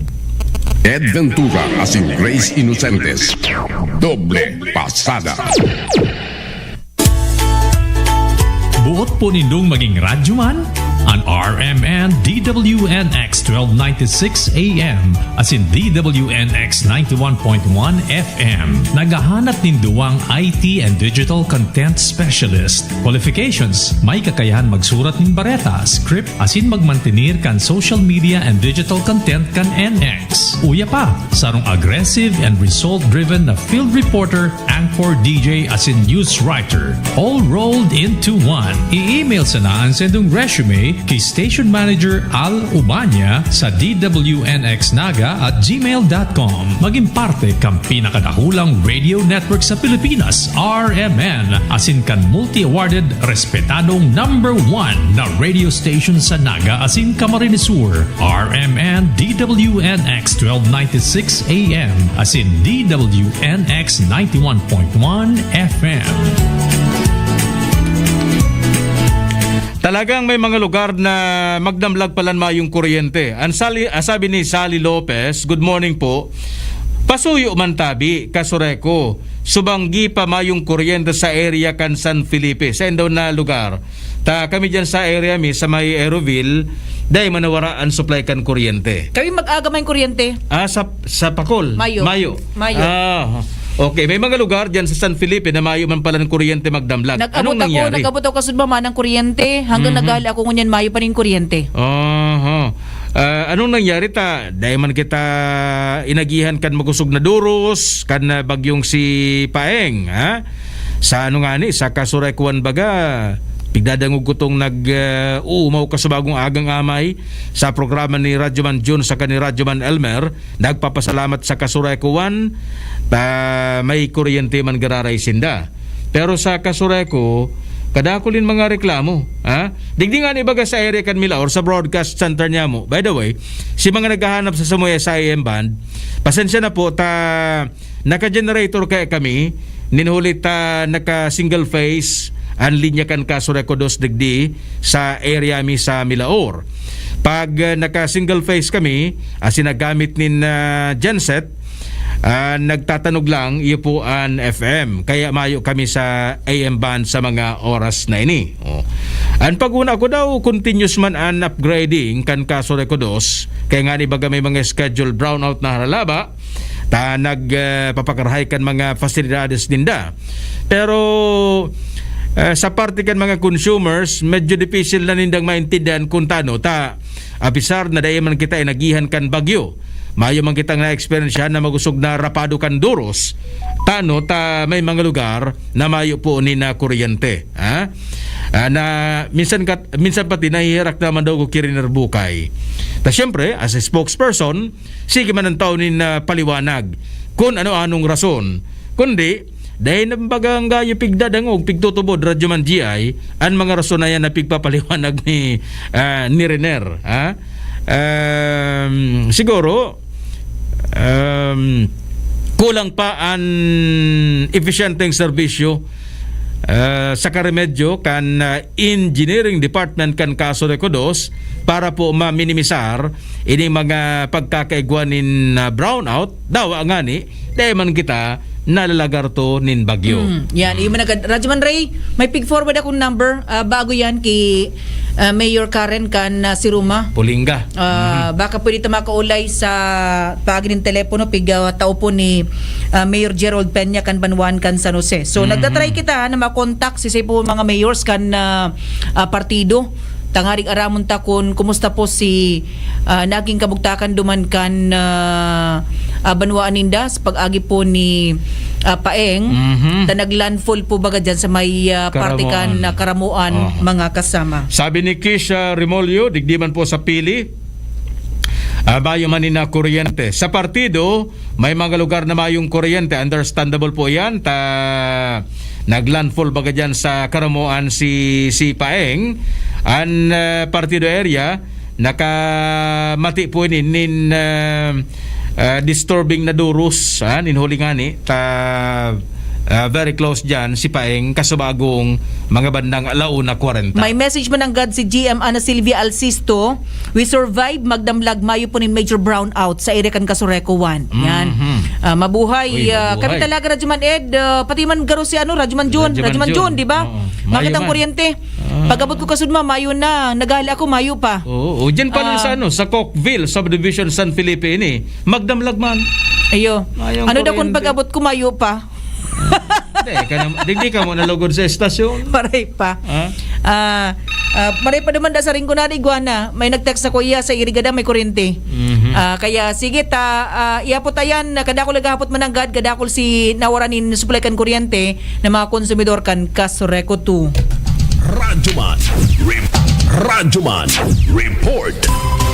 Ed Ventura asin Grace Inocentes. Doble pasada. Buot po nindong maging radyoman? An R M N D W N X twelve ninety-six A M asin D W N X ninety-one point one F M naghahanap nin duwang I T and digital content specialist. Qualifications: may kakayahan magsurat nin bareta, script, asin magmantener kan social media and digital content kan N X. Uya pa, sarong aggressive and result-driven na field reporter, anchor, D J, asin news writer, all rolled into one. I-email sana an saindong resume ki Station Manager Al Ubanya sa D W N X Naga at gmail dot com. Magin parte kan pinakadakulang radio network sa Pilipinas, R M N, asin kan multi-awarded, respetadong number one na radio station sa Naga asin Camarines Sur, R M N D W N X twelve ninety-six A M asin D W N X ninety-one point one F M. Talagang may mga lugar na magdamlag palan mayong kuryente. Ang sali-, ah, sabi ni Sally Lopez, "Good morning po. Pasuyo man tabi, Kasureko. Subanggi pa mayong kuryente sa area kan San Felipe." Sa indaw na lugar. Ta kami diyan sa area mi, sa may Aeroville, dai manawara ang supply kan kuryente. Kami mag-aga may kuryente. Ah, sa, sa Pacol? Mayo. Mayo. Mayo. Ah, Okay, may mga lugar diyan sa San Felipe na mayo man pala ng kuryente magdamlag. Nag-abot Anong ako, nangyari? nag-abot ako kasud mama ng kuryente. Hanggang Mhm. naghali ako ngunyan, mayo pa rin kuryente. Aha. Ah, anong nangyari ta? Dai man kita inagihan kan magusog na duros, kan, ah, bagyong si Paeng, ha? Sa ano nga ni, sa kasurekuan baga, pigdadangog ko tong nag, ah, uumaw ka sa bagong agang amay sa programa ni Radyo Man Jun saka ni Radyo Man Elmer. Nagpapasalamat sa kasurekuan, ta may kuryente man gararay sinda. Pero sa kasureko, kadakul nin mga reklamo, ha? Digdi nga ni baga sa area kan Milaor, sa broadcast center niya mo. By the way, si mga naghahanap sa Samoy S I M band, pasensya na po, ta naka-generator kaya kami, nin huli ta naka-single phase an linya kan Kasureko dos digdi sa area mi sa Milaor. Pag, ah, naka-single phase kami, asin nagamit nin, ah, genset, ah, nagtatanog lang, iyo po an F M. Kaya mayo kami sa A M band sa mga oras na ini. Oh. An pag-una ko daw, continuous man an upgrading kan Kasureko dos. Kaya nga ni baga may mga scheduled brownout na haralaba, ta nag, ah, papakarahay kan mga fasilidades ninda. Pero, ah, sa parte kan mga consumers, medyo dipisil na nindang maintindihan kun tano ta, apisar na dai man kita inagihan kan bagyo, mayo man kitang naeksperyensyahan na magusog na rapado kan duros. Tano ta may mga lugar na mayo po ni na kuryente, ha? Ah, na minsan kat-, minsan pati nahihirak naman daw ko kiriner bukay. Ta siyempre, as a spokesperson, sige man ang tao nin, ah, paliwanag kun ano-anong rason. Kundi, dahil na baga ang gayo pigdadangog, pigtutubod, Radyo Man G I, ang mga rason na yan na pigpapaliwanag ni, ah, ni Riner, ha? Um, siguro, um, kulang pa an episyenteng serbisyo, ah, sa karemedyo kan, ah, engineering department kan Kasureko dos para po maminimisar ining mga pagkakaigwa nin, ah, brownout. Dawa ngani, dai man kita nalalagarto nin bagyo. Mm, yan, iyo man agad. Radyo Man Ray, may pig-forward akong number, ah, bago yan ki, ah, Mayor Karen kan, ah, Siruma. Pulinga. Ah, Mhm. baka pwede ta makaulay sa paagi nin telepono, pig, ah, tao po ni, ah, Mayor Gerald Peña kan Banwaan kan San Jose. So, Mhm. nagtatry kita na makontak si, si po mga mayors kan, ah, ah, partido. Tangaring aramon ta kun kumusta po si, ah, naging kabugtakan duman kan, ah, ah, banwaan ninda sa pag-agi po ni, ah, Paeng. Mhm. Ta nag-landfall po baga dyan sa may, ah, parte kan, Karamoan. ah, Karamoan, Oho. mga kasama. Sabi ni Kisha Remolyo, digdi man po sa Pili, ah, mayo man ni na kuryente. Sa partido, may mga lugar na mayong kuryente. Understandable po yan. Ta, nag-landfall baga dyan sa Karamoan si, si Paeng. An, ah, partido area, nakamati po ini nin, ah, ah, disturbing na duros, ah, nin huli ngani, ta, ah, very close dyan, si Paeng, kasubagong mga bandang ala una kwarenta. May message man nanggad si G M Ana Silvia Alsisto, "We survive, magdamlag, mayo po nin major brownout sa area kan Kasureko one." Yan. Mhm. Ah, mabuhay, Uy, ah, mabuhay. kami talaga, Radyo Man Ed, ah, pati man garo si ano, Radyo Man Jun, Radyo Man Radyo Man Jun. Jun, di ba? Oo. Mayo Makitang man. kuryente. Ah. Pag-abot ko kasud, ma, mayo na. Naghali ako, mayo pa. Oo, o, dyan pa lang Ah. sa ano, sa Cockville, subdivision, San Felipe ini. Magdamlag man. Ayo. Mayong Ano daw kung kuryente. pag-abot ko, mayo pa? Hindi, ka na, digdi ka mo nalugod sa estasyon. Maray pa. Ha? Ah, ah, maray pa duman da sa Rinconada, Iguana. May nag-text ako, iya sa Irigada, may kuryente. Mhm. Ah, kaya sige ta, ah, iapot ayan, kadakul naghahapot mananggad, kadakul si nawaran nin supply kan kuryente na mga konsumidor kan Kasureko two. Radyoman Re-, Radyoman Report.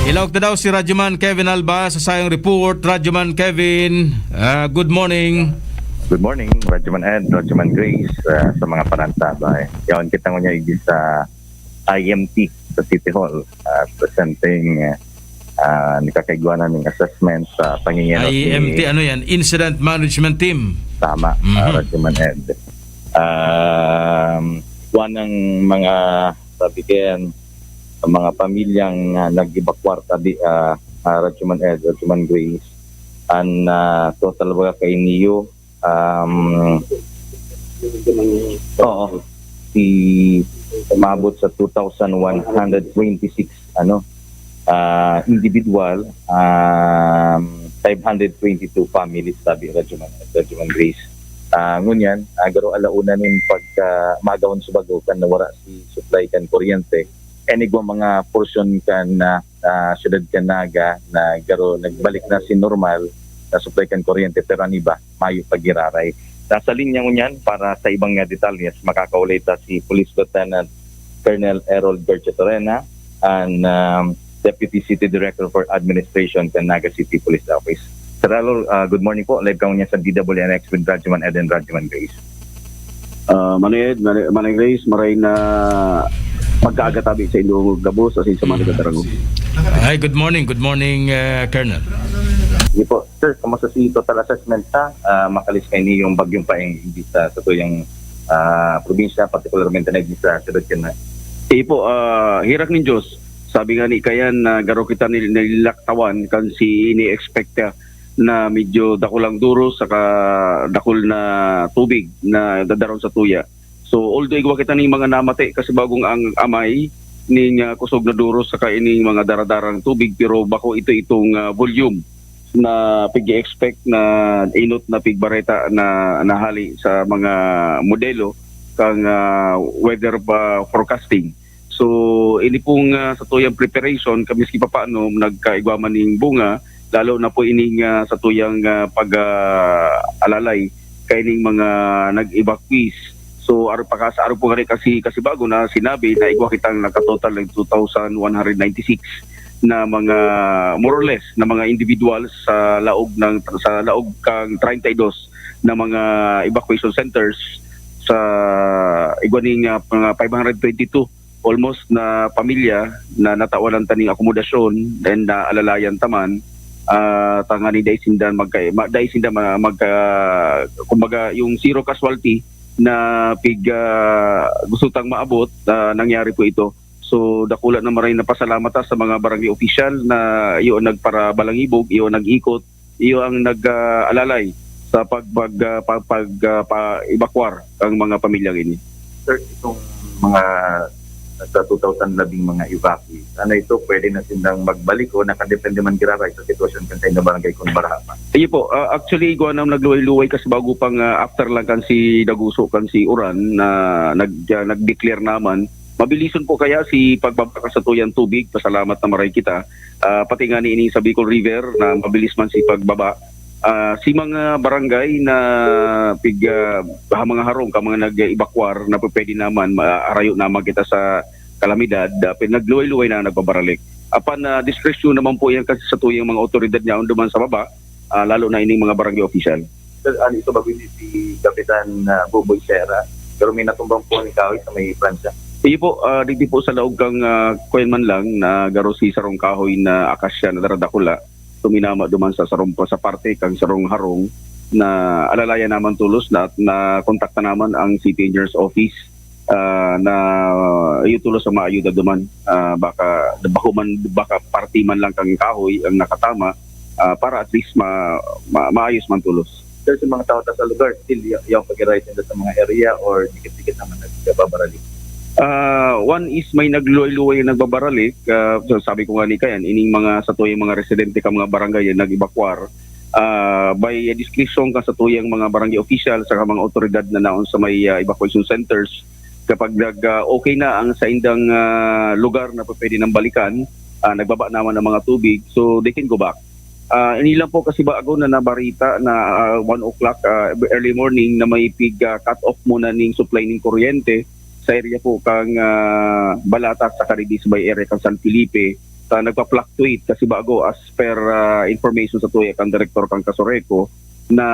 Ilaog ta daw si Radyoman Kevin Alba sa sayong report. Radyoman Kevin, ah, good morning. Good morning, Radyoman Ed, Radyoman Grace, ah, sa mga parantabay. Yaon kita ngunyan igdi sa I M T sa City Hall, ah, presenting, ah, ni kakaigwanan ning assessment sa pangingenot ni I M T, ano yan? Incident Management Team. Tama, Mhm. ah, Radyoman Ed. Um, kuwan ang mga, sabi ko yan, ang mga pamilyang, ah, nag-evacuar tabi, ah, ah, Radyoman Ed, Radyoman Grace, an, ah, total baga kainiyo, um, oo, si, umabot sa two thousand one hundred twenty-six, ano, ah, individual, um, five hundred twenty-two families, sabi Radyoman, Radyoman Grace. Ah, ngunyan, ah, garo ala una nin pagka magahon sa bago kan nawara si supply kan kuryente. Kan igwa mga porsyon kan, ah, ah, siyudad kan Naga na garo nagbalik na si normal na supply kan kuryente, pero an iba mayo pa giraray. Nasa linya ngunyan para sa ibang nga detalyes, makakaulay ta si Police Lieutenant Colonel Errol Berchetorena, an, um, Deputy City Director for Administration kan Naga City Police Office. Sir Errol, ah, good morning po. Live ka ngunyan sa D W N X with Radyoman Ed and Radyoman Grace. Ah, Manay Ed, Manay, Manay Grace, maray na pagkaaga tabi sa inyong gabos, asin sa mga nagdadangog. Hi, good morning. Good morning, uh, Colonel. Sige po. Sir, kamusta si total assessment sa, ah, makalis kaini yung bagyong Paeng dito sa, sa tuyang, ah, probinsya, particularmente na dito sa siyudad kan Naga? Sige po, ah, herak nin Diyos. Sabi nga ni Kayan na garo kita nil- nililaktawan kan si ini-expect ka na medyo dakulang duros saka dakul na tubig na dadaron sa tuya. So, although igwa kita ning mga namati kasi bagong ang amay ning, ah, kusog na duros saka ining mga daradarang tubig, pero bako ito itong, ah, volume na pig-expect na inot na pigbareta na nahali sa mga modelo kang, ah, weather, ah, forecasting. So, ini pong, ah, sa tuyang preparation, kami si papaano nagkaigwa man ning bunga, lalo na po ining, ah, sa tuyang, ah, pag, ah, alalay kaining mga nag-evacuees. So, aro pa ka, sa aro po gani kasi, kasi bago na sinabi na igwa kitang nakatotal ng two thousand one hundred ninety-six na mga, more or less, na mga individuals sa laog ng, sa laog kang treinta y dos na mga evacuation centers sa igwa ning, ah, mga five hundred twenty-two almost na pamilya na natawan ta ning akomodasyon, then naalalayan ta man, ah, tanganing dai sinda magka, ma, dai sinda ma, magka, kumbaga, yung zero casualty na pig, ah, gusto tang maabot, ah, nangyari po ito. So, dakula na maray na pasalamat ta sa mga barangay official na iyo ang nagparabalangibog, iyo ang nag-ikot, iyo ang nag, ah, alalay sa pag, pag, ah, pag, pag, ah, pa-evacuar ang mga pamilyang ini. Sir, itong mga sa two thousand labing mga evacuees, ano ito, pwede na silang magbalik o nakadepende man giraray sa sitwasyon kan sa inyong barangay kung baraha pa? Iyo po, ah, actually, igwa na nagluway-luway kasi bago pang, ah, after lang kan si Daguso, kan si Uran, na nag, ah, nag-declare naman. Mabilison po kaya si pagbaba kan sa tuyang tubig, pasalamat na maray kita. Ah, pati nga ni ini sa Bicol River na mabilis man si pagbaba. Ah, si mga barangay na pig, ah, ha mga harong ka mga nag-evacuar na pwede naman, ma, arayo naman kita sa kalamidad, ah, pin-, nagluway-luway na nagbabaralik. Apan, ah, diskresyon naman po yan kasi sa tuyang mga otoridad niya duman sa baba, ah, lalo na ining mga barangay official. Sir, ano ito, bago ini si Kapitan, ah, Buboy Sierra, pero may natumbang po ni kahoy sa may Pransya. Iyo po, ah, digdi po sa laog kang, ah, kuyan man lang na garo si sarong kahoy na akasya na daradakula, tuminama duman sa sarong, sa parte kang sarong harong na alalayan naman tulos na, na kontakta naman ang City Engineers Office, ah, na iyo tulos ang maayuda duman. Ah, baka, bako man, baka parte man lang kang kahoy ang nakatama, ah, para at least ma, ma, maayos man tulos. Sir, sa mga tao ta sa lugar, still y- yung pag-arise nila sa mga area or dikit-dikit naman nagbabaralik? Ah, one is may nagluway-luway na nagbabaralik. Ah, so sabi ko nga ni Kayan, ining mga sa tuyang mga residente ka mga barangay na nag-evacuar, ah, by discretion ka sa tuyang mga barangay official sa mga otoridad na naon sa may, ah, evacuation centers, kapag nag, ah, okay na ang saindang, ah, lugar na pwede nang balikan, ah, nagbaba naman ang mga tubig, so they can go back. Ah, ini lang po kasi bago na nabarita na, ah, one o'clock, ah, early morning na may pig, ah, cut off muna ning supply ning kuryente sa area po kang, ah, Balatas sa Caribis by area kang San Felipe. Sa nagpa-fluctuate kasi bago as per, ah, information sa tuya kang direktor kang Casureco na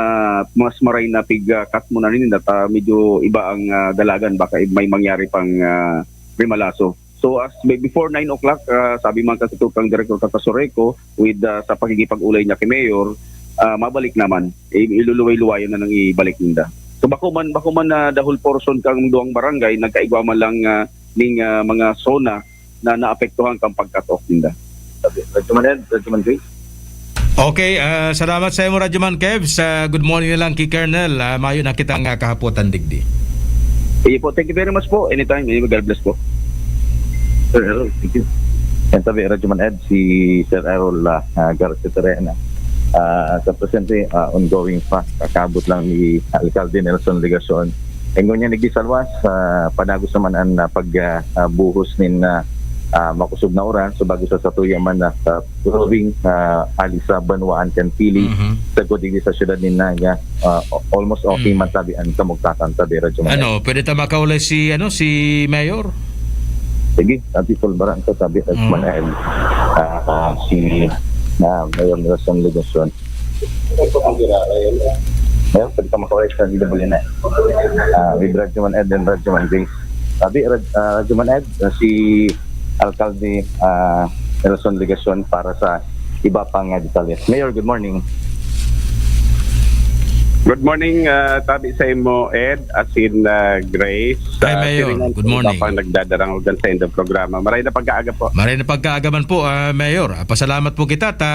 mas maray na pig, ah, cut muna ninda ta medyo iba ang, ah, dalagan, baka may mangyari pang, ah, rimalaso. So as before nine o'clock, ah, sabi man kasi to kang direktor kang Casureco with, ah, sa pakikipag-ulay niya kay Mayor, ah, mabalik naman. I- iluluway-luwayan na nang ibalik ninda. So bako man, bako man na the whole portion kang duwang barangay nagkaigwa man lang, ah, ning, ah, mga zona na naapektuhan kang pag-cut off ninda. Sabi, Radyoman Ed, Radyoman Grace. Okay, ah, salamat sa imo, Radyoman Kevs. Ah, good morning na lang ki Colonel. Ah, mayo na kitang, ah, kahapotan digdi. Sige po, thank you very much po. Anytime, God bless po. Sir Errol, thank you. Yan tabi, Radyoman Ed, si Sir Errol, ah, ah, Garcia Terena. Ah, sa presente, ah, ongoing pa. Kakabot lang ni Alkalde Nelson Legacion. Ingon niya, nagdisalwas, ah, padagos naman ang, ah, pag, ah, ah, buhos nin, ah, ah, makusog na uran. So, bago sa satuya man na sa growing, ah, hali sa banwaan kan Pili, Mhm. sagkod digdi sa siyudad nin Naga, ah, almost okay Mm. man sabi ang kamugtakan, sabi, Radyo Manay. Ano, pwede ta makaulay si, ano, si Mayor? Sige, sabi, pulbaran ko, sabi, Radyo Mm. Manay. Ah, ah, si, ah, Mayor Nelson Legacion. Mayor, pwede ka makaulay sa D W N. Ah, with Radyo Man Ed and Radyo Man Grace. Sabi, Rad-, ah, Radyo Man Ed, ah, si Alkalde, ah, Nelson Legacion para sa iba pang, ah, detalye. Mayor, good morning. Good morning, ah, tabi sa imo, Ed, asin, ah, Grace. Hi, Ah, Mayor. siring man Good po, morning. Papa, nagdadarangog sa indang programa. Maray na pagkaaga po. Maray na pagkaaga man po, ah, Mayor. Ah, pasalamat po kita ta,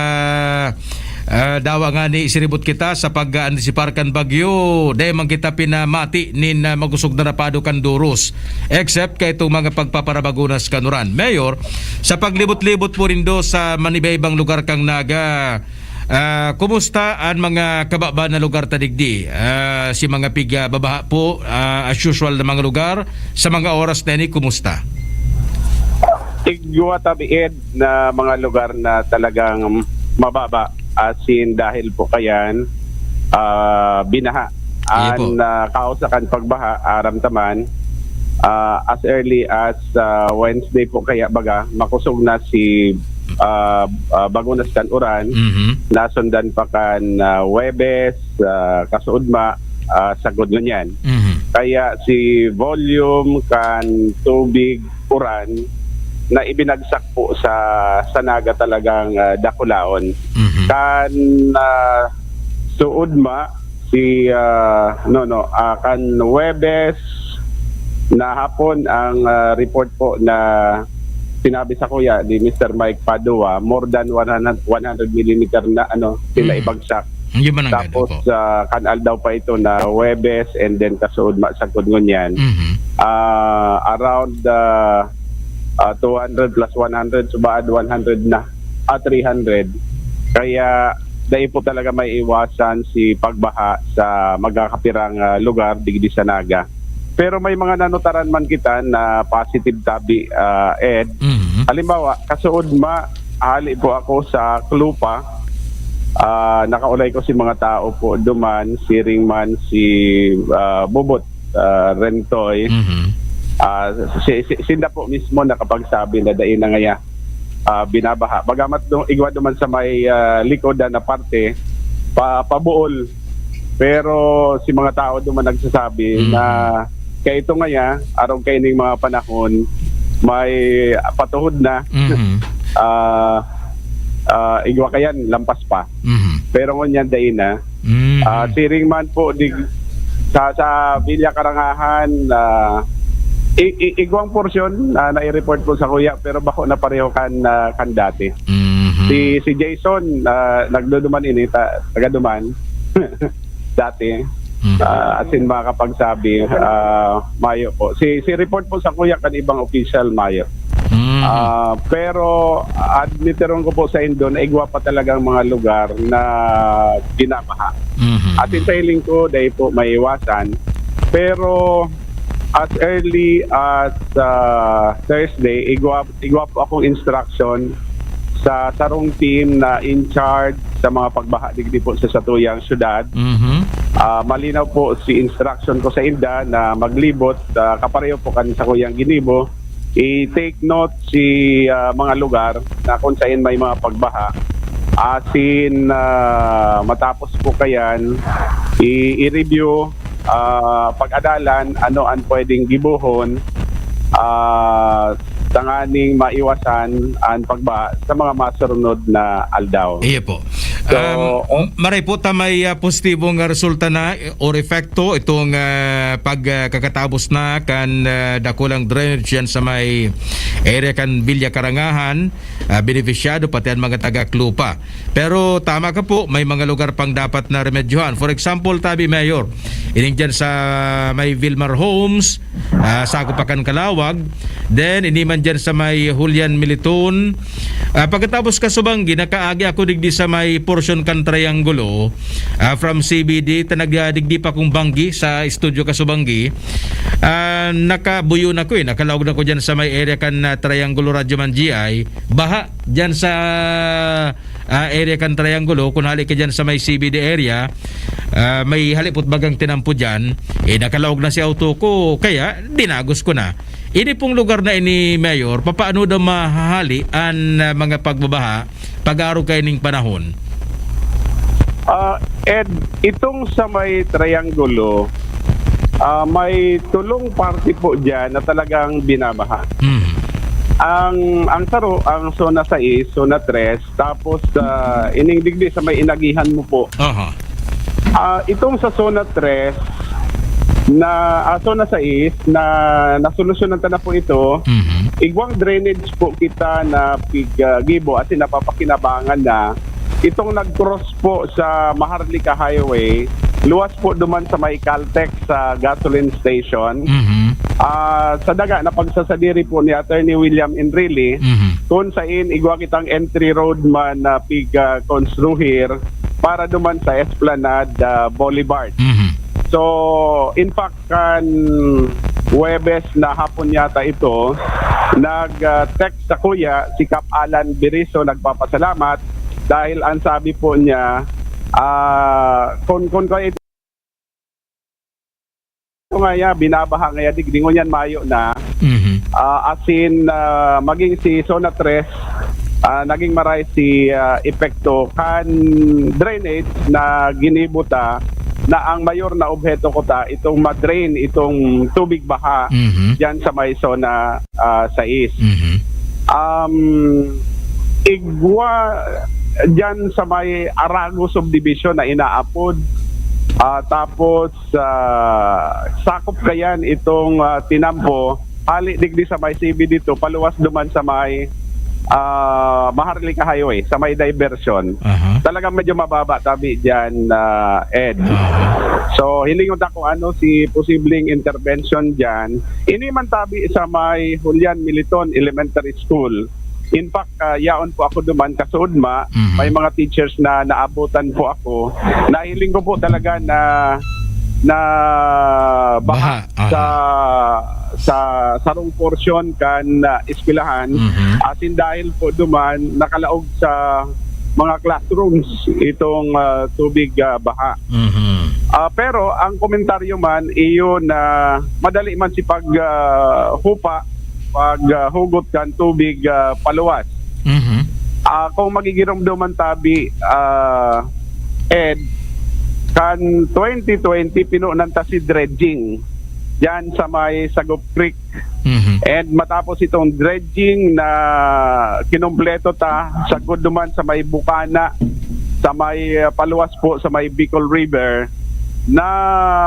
ah, dawa nga ni isiribot kita sa pag-aantisipar kan bagyo. Dai man kita pinamati nin, ah, magusog na rapado kan duros. Except kay itong mga pagpaparabagunas kan uran. Mayor, sa paglibot-libot po nindo sa manibaybang lugar kan Naga, ah, kumusta an mga kababa na lugar ta digdi? Ah, si mga piga babaha po, ah, as usual na mga lugar, sa mga oras na ini, kumusta? Igwa tabiid na mga lugar na talagang mababa, as in, dahil po kayan, ah, binaha. Iya po. An, ah, kaos sa kan pagbaha, aram ta man, ah, as early as, ah, Wednesday po kaya, baga, makusog na si, ah, ah, Bagunas kan uran, Mhm. nasundan pa kan, ah, Huwebes, ah, kasuodma, ah, sagkod ngunyan. Mhm. Kaya si volume kan tubig, uran na ibinagsak po sa, sa Naga talagang, ah, dakulaon. Mhm. Kan, ah, suodma, si, ah, no, no, ah, kan Huwebes na hapon ang, ah, report po na sinabi sa kuya ni Mister Mike Padua, more than one hundred, one hundred millimeter na, ano, sila Mm. ibagsak. Yun man ang Tapos, gado po. ah, kan aldaw pa ito na Huwebes and then kasuodma sagkod ngunyan. Mhm. Ah, around, ah, ah, two hundred plus one hundred, subaad one hundred na, ah, three hundred. Kaya dai po talaga maiiwasan si pagbaha sa magkakapirang, ah, lugar digdi sa Naga. Pero may mga nanutaran man kita na positive tabi, ah, Ed. Mhm. Halimbawa, kasuodma, hali po ako sa Clupa. Ah, nakaulay ko si mga tao po duman, siring man si, ah, Bobot, ah, Rentoy. Mhm. Ah, si, si, sinda po mismo nakapagsabi na dai na ngaya, ah, binabaha. Bagamat do, igwa duman sa may, ah, likod na parte, pa, pabuol. Pero si mga tao duman nagsasabi Mhm. na kaya ito ngaya, arog kaining mga panahon, may patuhod na. Mhm. Ah, ah, igwa kayan, lampas pa. Mhm. Pero ngunyan, dai na. Mhm. Ah, siring man po, di, sa, sa Villa Karangahan, ah, i-, i-, igwang porsyon, ah, nai-report po sa kuya, pero bako na pareho kan, ah, kan dati. Mhm. Si, si Jason, ah, nagduduman ini, ta-, taga Duman. Dati. Mhm. Ah, as in, makakapagsabi, ah, mayo po. Si, si report po sa kuya kan ibang official, mayo. Mhm. Ah, pero admitiron ko po sa indo na igwa pa talagang mga lugar na binabaha. Mhm. As in, sa hiling ko, dai po maiwasan. Pero as early as, ah, Thursday, igwa, igwa po akong instruction sa sarong team na in charge sa mga pagbaha digdi po sa satuyang syudad. Mhm. Ah, malinaw po si instruction ko sa inda na maglibot, ah, kapareho po kan sa kuyang ginibo. I-take note si, ah, mga lugar na kung saan may mga pagbaha. Asin, ah, matapos po kayan, i-, i-review, ah, pag-adalan ano ang pwedeng gibohon, ah, tanganing maiwasan ang pagbaha sa mga masurunod na aldaw. Iyo po. So, Um, oh. Maray po ta may, ah, positibong, ah, resulta na, eh, or epekto itong, ah, pag, ah, kakatabos na kan, ah, dakulang drainage yan sa may area kan Villa Karangahan, ah, benepisyado pati ang mga taga Clupa. Pero tama ka po, may mga lugar pang dapat na remedyohan. For example, tabi Mayor, ining dyan sa may Vilmar Homes, ah, sakop pa kan Calauag. Then, ini man dyan sa may Julian Militon. Ah, pagkatapos Casubangui, nakaagi ako digdi sa may porsyon kan Triangulo, ah, from C B D, ta nag, ah, digdi pa kong banggi sa Studio Kasubanggi. Ah, nakabuyo na ko eh, nakalaog na ko dyan sa may area kan, ah, Triangulo, Radyo Man G I. Baha dyan sa, ah, area kan Triangulo, kung hali ka dyan sa may C B D area, ah, may halipot bagang tinampo dyan, eh, nakalaog na si auto ko, kaya dinagos ko na. Ini pong lugar na ini, Mayor, papaano daw mahahali an, ah, mga pagbabaha pag-arog kaining panahon? Ah, Ed, itong sa may Triangulo, ah, may tulong parte po dyan na talagang binabaha. Mhm. Ang, ang saro, ang Zona sais, Zona tres, tapos, ah, ining digdi sa may inagihan mo po. Aha. Ah, itong sa Zona tres, na, ah, Zona sais, na nasolusyonan ta na po ito, Mhm. igwang drainage po kita na pig, ah, gibo, as in, napapakinabangan na. Itong nag-cross po sa Maharlika Highway, luwas po duman sa may Caltex sa gasoline station. Mhm. Ah, sa daga na pagsasadiri po ni Attorney William Enrile, Mhm. kung sain igwa kitang entry road man na pig, ah, konstruhir para duman sa Esplanade, ah, Boulevard. Mhm. So, in fact, kan Huwebes na hapon yata ito, nag, ah, text sa kuya si Kap Alan Beriso, nagpapasalamat dahil ang sabi po niya, ah, kun, kun kayo ito nga ya, binabaha nga ya, digdi ngunyan mayo na. Mhm. Ah, as in, ah, maging si Zona tres, ah, naging maray si, ah, epekto kan drainage na ginibo ta, na ang mayor na obheto ko ta, itong ma-drain itong tubig baha Mhm. diyan sa may Zona, ah, sais. Mhm. Um, igwa diyan sa may Arago Subdivision na inaapod. Ah, tapos, ah, sakop kayan itong, ah, tinampo, hali digdi sa may C B D two, paluwas duman sa may, ah, Maharlika Highway, sa may diversion. Aha. Talagang medyo mababa tabi diyan, ah, Ed. Aha. So, hilingon ta kung ano si posibleng intervention diyan. Ini man tabi sa may Julian Militon Elementary School. In fact, ah, yaon po ako duman, kasuodma, Mhm. may mga teachers na naabutan po ako. Nahiling ko po talaga na, na baha Baha, aha. sa, sa sarong porsyon kan, ah, eskwelahan. Mhm. As in, dahil po duman, nakalaog sa mga classrooms itong, ah, tubig, ah, baha. Mhm. Ah, pero ang komentaryo man, iyo na madali man si pag, ah, hupa, pag, ah, hugot kan tubig, ah, paluwas. Mhm. Ah, kung magigiromdoman tabi, ah, Ed, kan twenty twenty, pinunan ta si dredging diyan sa may Sagop Creek. Mhm. And matapos itong dredging na kinompleto ta, sagkod duman sa may Bukana, sa may, ah, paluwas po sa may Bicol River, na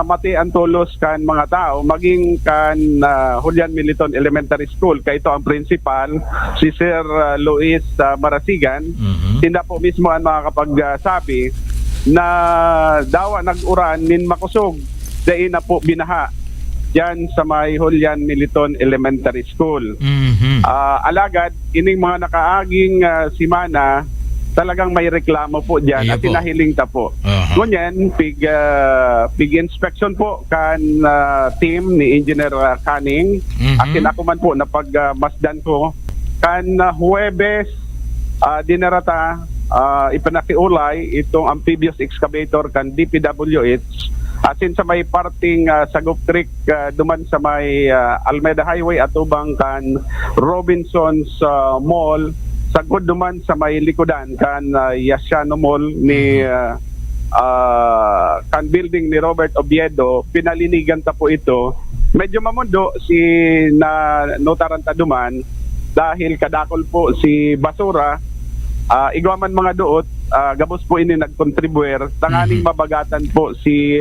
mati ang tulos kan mga tao, maging kan, ah, Julian Militon Elementary School, kaito ang principal, si Sir, ah, Luis, ah, Marasigan. Mhm. Sinda po mismo ang makakapagsabi na dawa nag-uran nin makosog, dai na po binaha diyan sa may Julian Militon Elementary School. Mhm. Ah, alagad, ining mga nakaaging, ah, semana, talagang may reklamo po diyan Iyo at po. Pinahiling ta po. Aha. Ngunyan, pig, ah, pig-inspection po kan, ah, team ni Engineer, ah, Canning. Mhm. Akin ako man po na pag, ah, masdan ko. Kan, ah, Huwebes, ah, dinara ta, ah, ipinakiulay itong amphibious excavator kan D P W H. Asin sa may parting, ah, Sagop Creek, ah, duman sa may, ah, Almeda Highway, atubang kan Robinson's, ah, Mall, sagkod duman sa may likodan kan, ah, Yasiano Mall ni, Mhm. ah, ah, kan building ni Robert Oviedo, pinalinigan ta po ito. Medyo mamundo si na notaran ta duman dahil kadakol po si basura, ah, igwa man mga duot, ah, gabos po ini nagkontribuer tanganing Mhm. mabagatan po si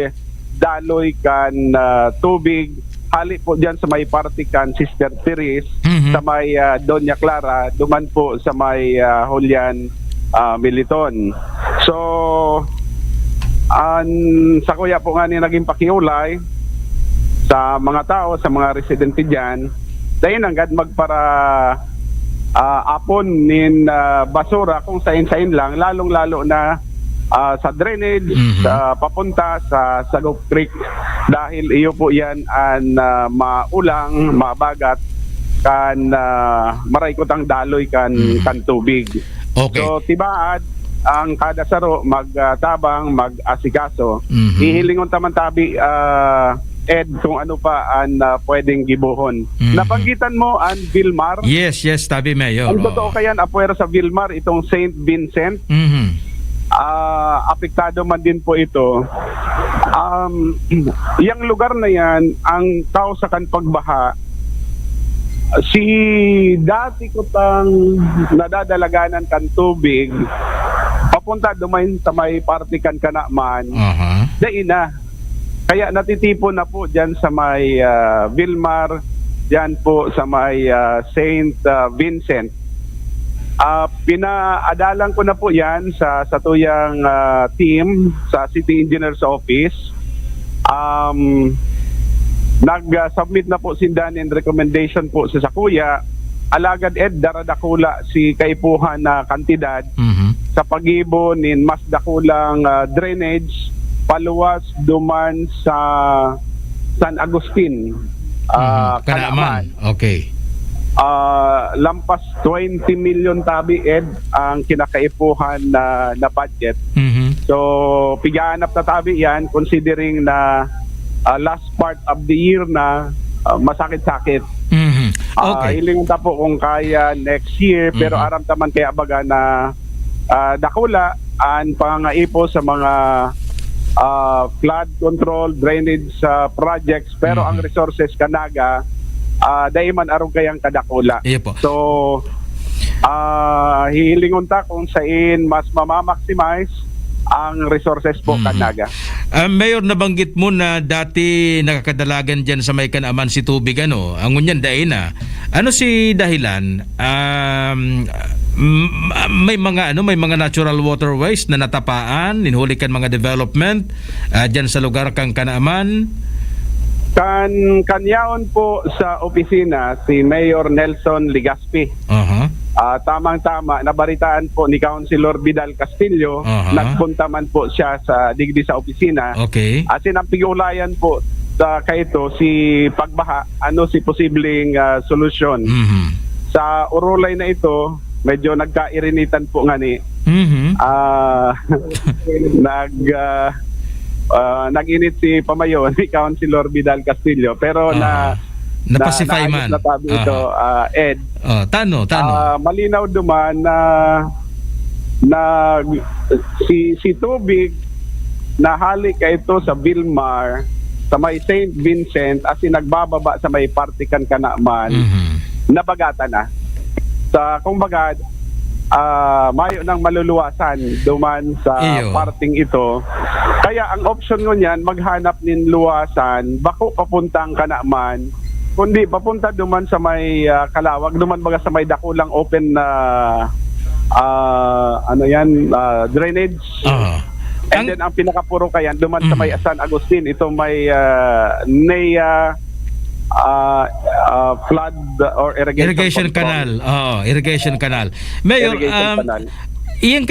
daloy kan, ah, tubig hali po diyan sa may parte kan Sister Therese, Mhm. sa may, ah, Doña Clara, duman po sa may, ah, Julian, ah, Militon. So, an, sa kuya po nga ni naging pakiulay sa mga tao, sa mga residente diyan, dahil nanggad magpara, ah, apon nin, ah, basura kung sain-sain lang, lalong-lalo na ah, sa drainage, Mhm. sa papunta sa Sagop Creek. Dahil iyo po yan an, ah, maulang, mabagat, kan, ah, maray kutang daloy kan, Mhm. kan tubig. Okay. So, tibaad, ang kada saro mag, ah, tabang, mag-asikaso. Mhm. Hihilingon ta man tabi, ah, Ed, kung ano pa an, ah, pwedeng gibohon. Mhm. Nabanggitan mo an Vilmar. Yes, yes, tabi, Mayor. Ang Oo. totoo kayan, apwera sa Vilmar, itong Saint Vincent. Mhm. Ah, apektado man din po ito. Um, yang lugar na yan, ang kausa kan pagbaha, si dati kutang nadadalaganan kan tubig, papunta dumayon sa may parte kan Kanaman, Aha. dai na. Kaya natitipon na po diyan sa may, ah, Vilmar, diyan po sa may, ah, Saint, ah, Vincent. Ah, pinaadalan ko na po yan sa satuyang, ah, team sa City Engineer's Office. Um, nag, ah, submit na po sinda nin recommendation po sa sakuya. Alagad, Ed, daradakula si kaipuhan na kantidad Mhm. sa paggibo nin mas dakulang, ah, drainage paluwas duman sa San Agustin, ah, Mhm. Kanaman. Kanaman. Okay. Ah, lampas twenty milyon tabi, Ed, ang kinakaipuhan na, na budget. Mhm. So, pigaanap na tabi yan, considering na, ah, last part of the year na, ah, masakit-sakit. Mhm. Ah, Okay. hilingon ta po kung kaya next year, pero Mhm. aram ta man kaya baga na, ah, dakula an pangangaipo sa mga, ah, flood control, drainage, ah, projects, pero Mhm. ang resources kan Naga, ah, dai man arog kayang kadakula. Iyo po. So, ah, hihilingon ta kung sain mas mama-maximize ang resources po kan Mhm. Naga. Ah, Mayor, nabanggit mo na dati nakakadalagan diyan sa may Kanaman si tubig, ano? Ang ngunyan, dai na. Ano si dahilan? Um, m-, may mga, ano, may mga natural waterways na natapaan, nin huli kan mga development, ah, diyan sa lugar kan Kanaman? Kan, kan yaon po sa opisina, si Mayor Nelson Legaspi. Aha. Ah, tamang-tama, nabaritaan po ni Councilor Vidal Castillo, Aha. nagpunta man po siya sa, digdi sa opisina. Okay. As in, ang pig-ulayan po sa kaito, si pagbaha, ano si posibleng, ah, solusyon. Mhm. Sa urulay na ito, medyo nagkairinitan po ngani. Mhm. Ah, nag, ah, ah, nag-init si pamayo ni Councilor Vidal Castillo, pero na, Aha. Napasify na, naayos man. na tabi ito, Aha. ah, Ed. Oh, tano, tano. Ah, malinaw duman na, na si, si tubig na hali kaito sa Vilmar, sa may Saint Vincent, as in nagbababa sa may parte kan Kanaman, Mhm. nabagatan na. Sa, kumbaga, ah, mayo nang maluluwasan duman sa Iyo. parteng ito. Kaya ang option ngunyan, maghanap nin luwasan, bako papuntang Kanaman, kundi papunta duman sa may, ah, Kalawag, duman baga sa may dakulang open na, ah, ano yan, ah, drainage. Ah. And Ang then, ang pinakapurukayan, duman sa may Mhm. San Agustin, ito may, ah, NEA, ah, ah, flood or irrigation Irrigation control. canal. Oo, irrigation canal. Mayor, Irrigation um, canal. iyang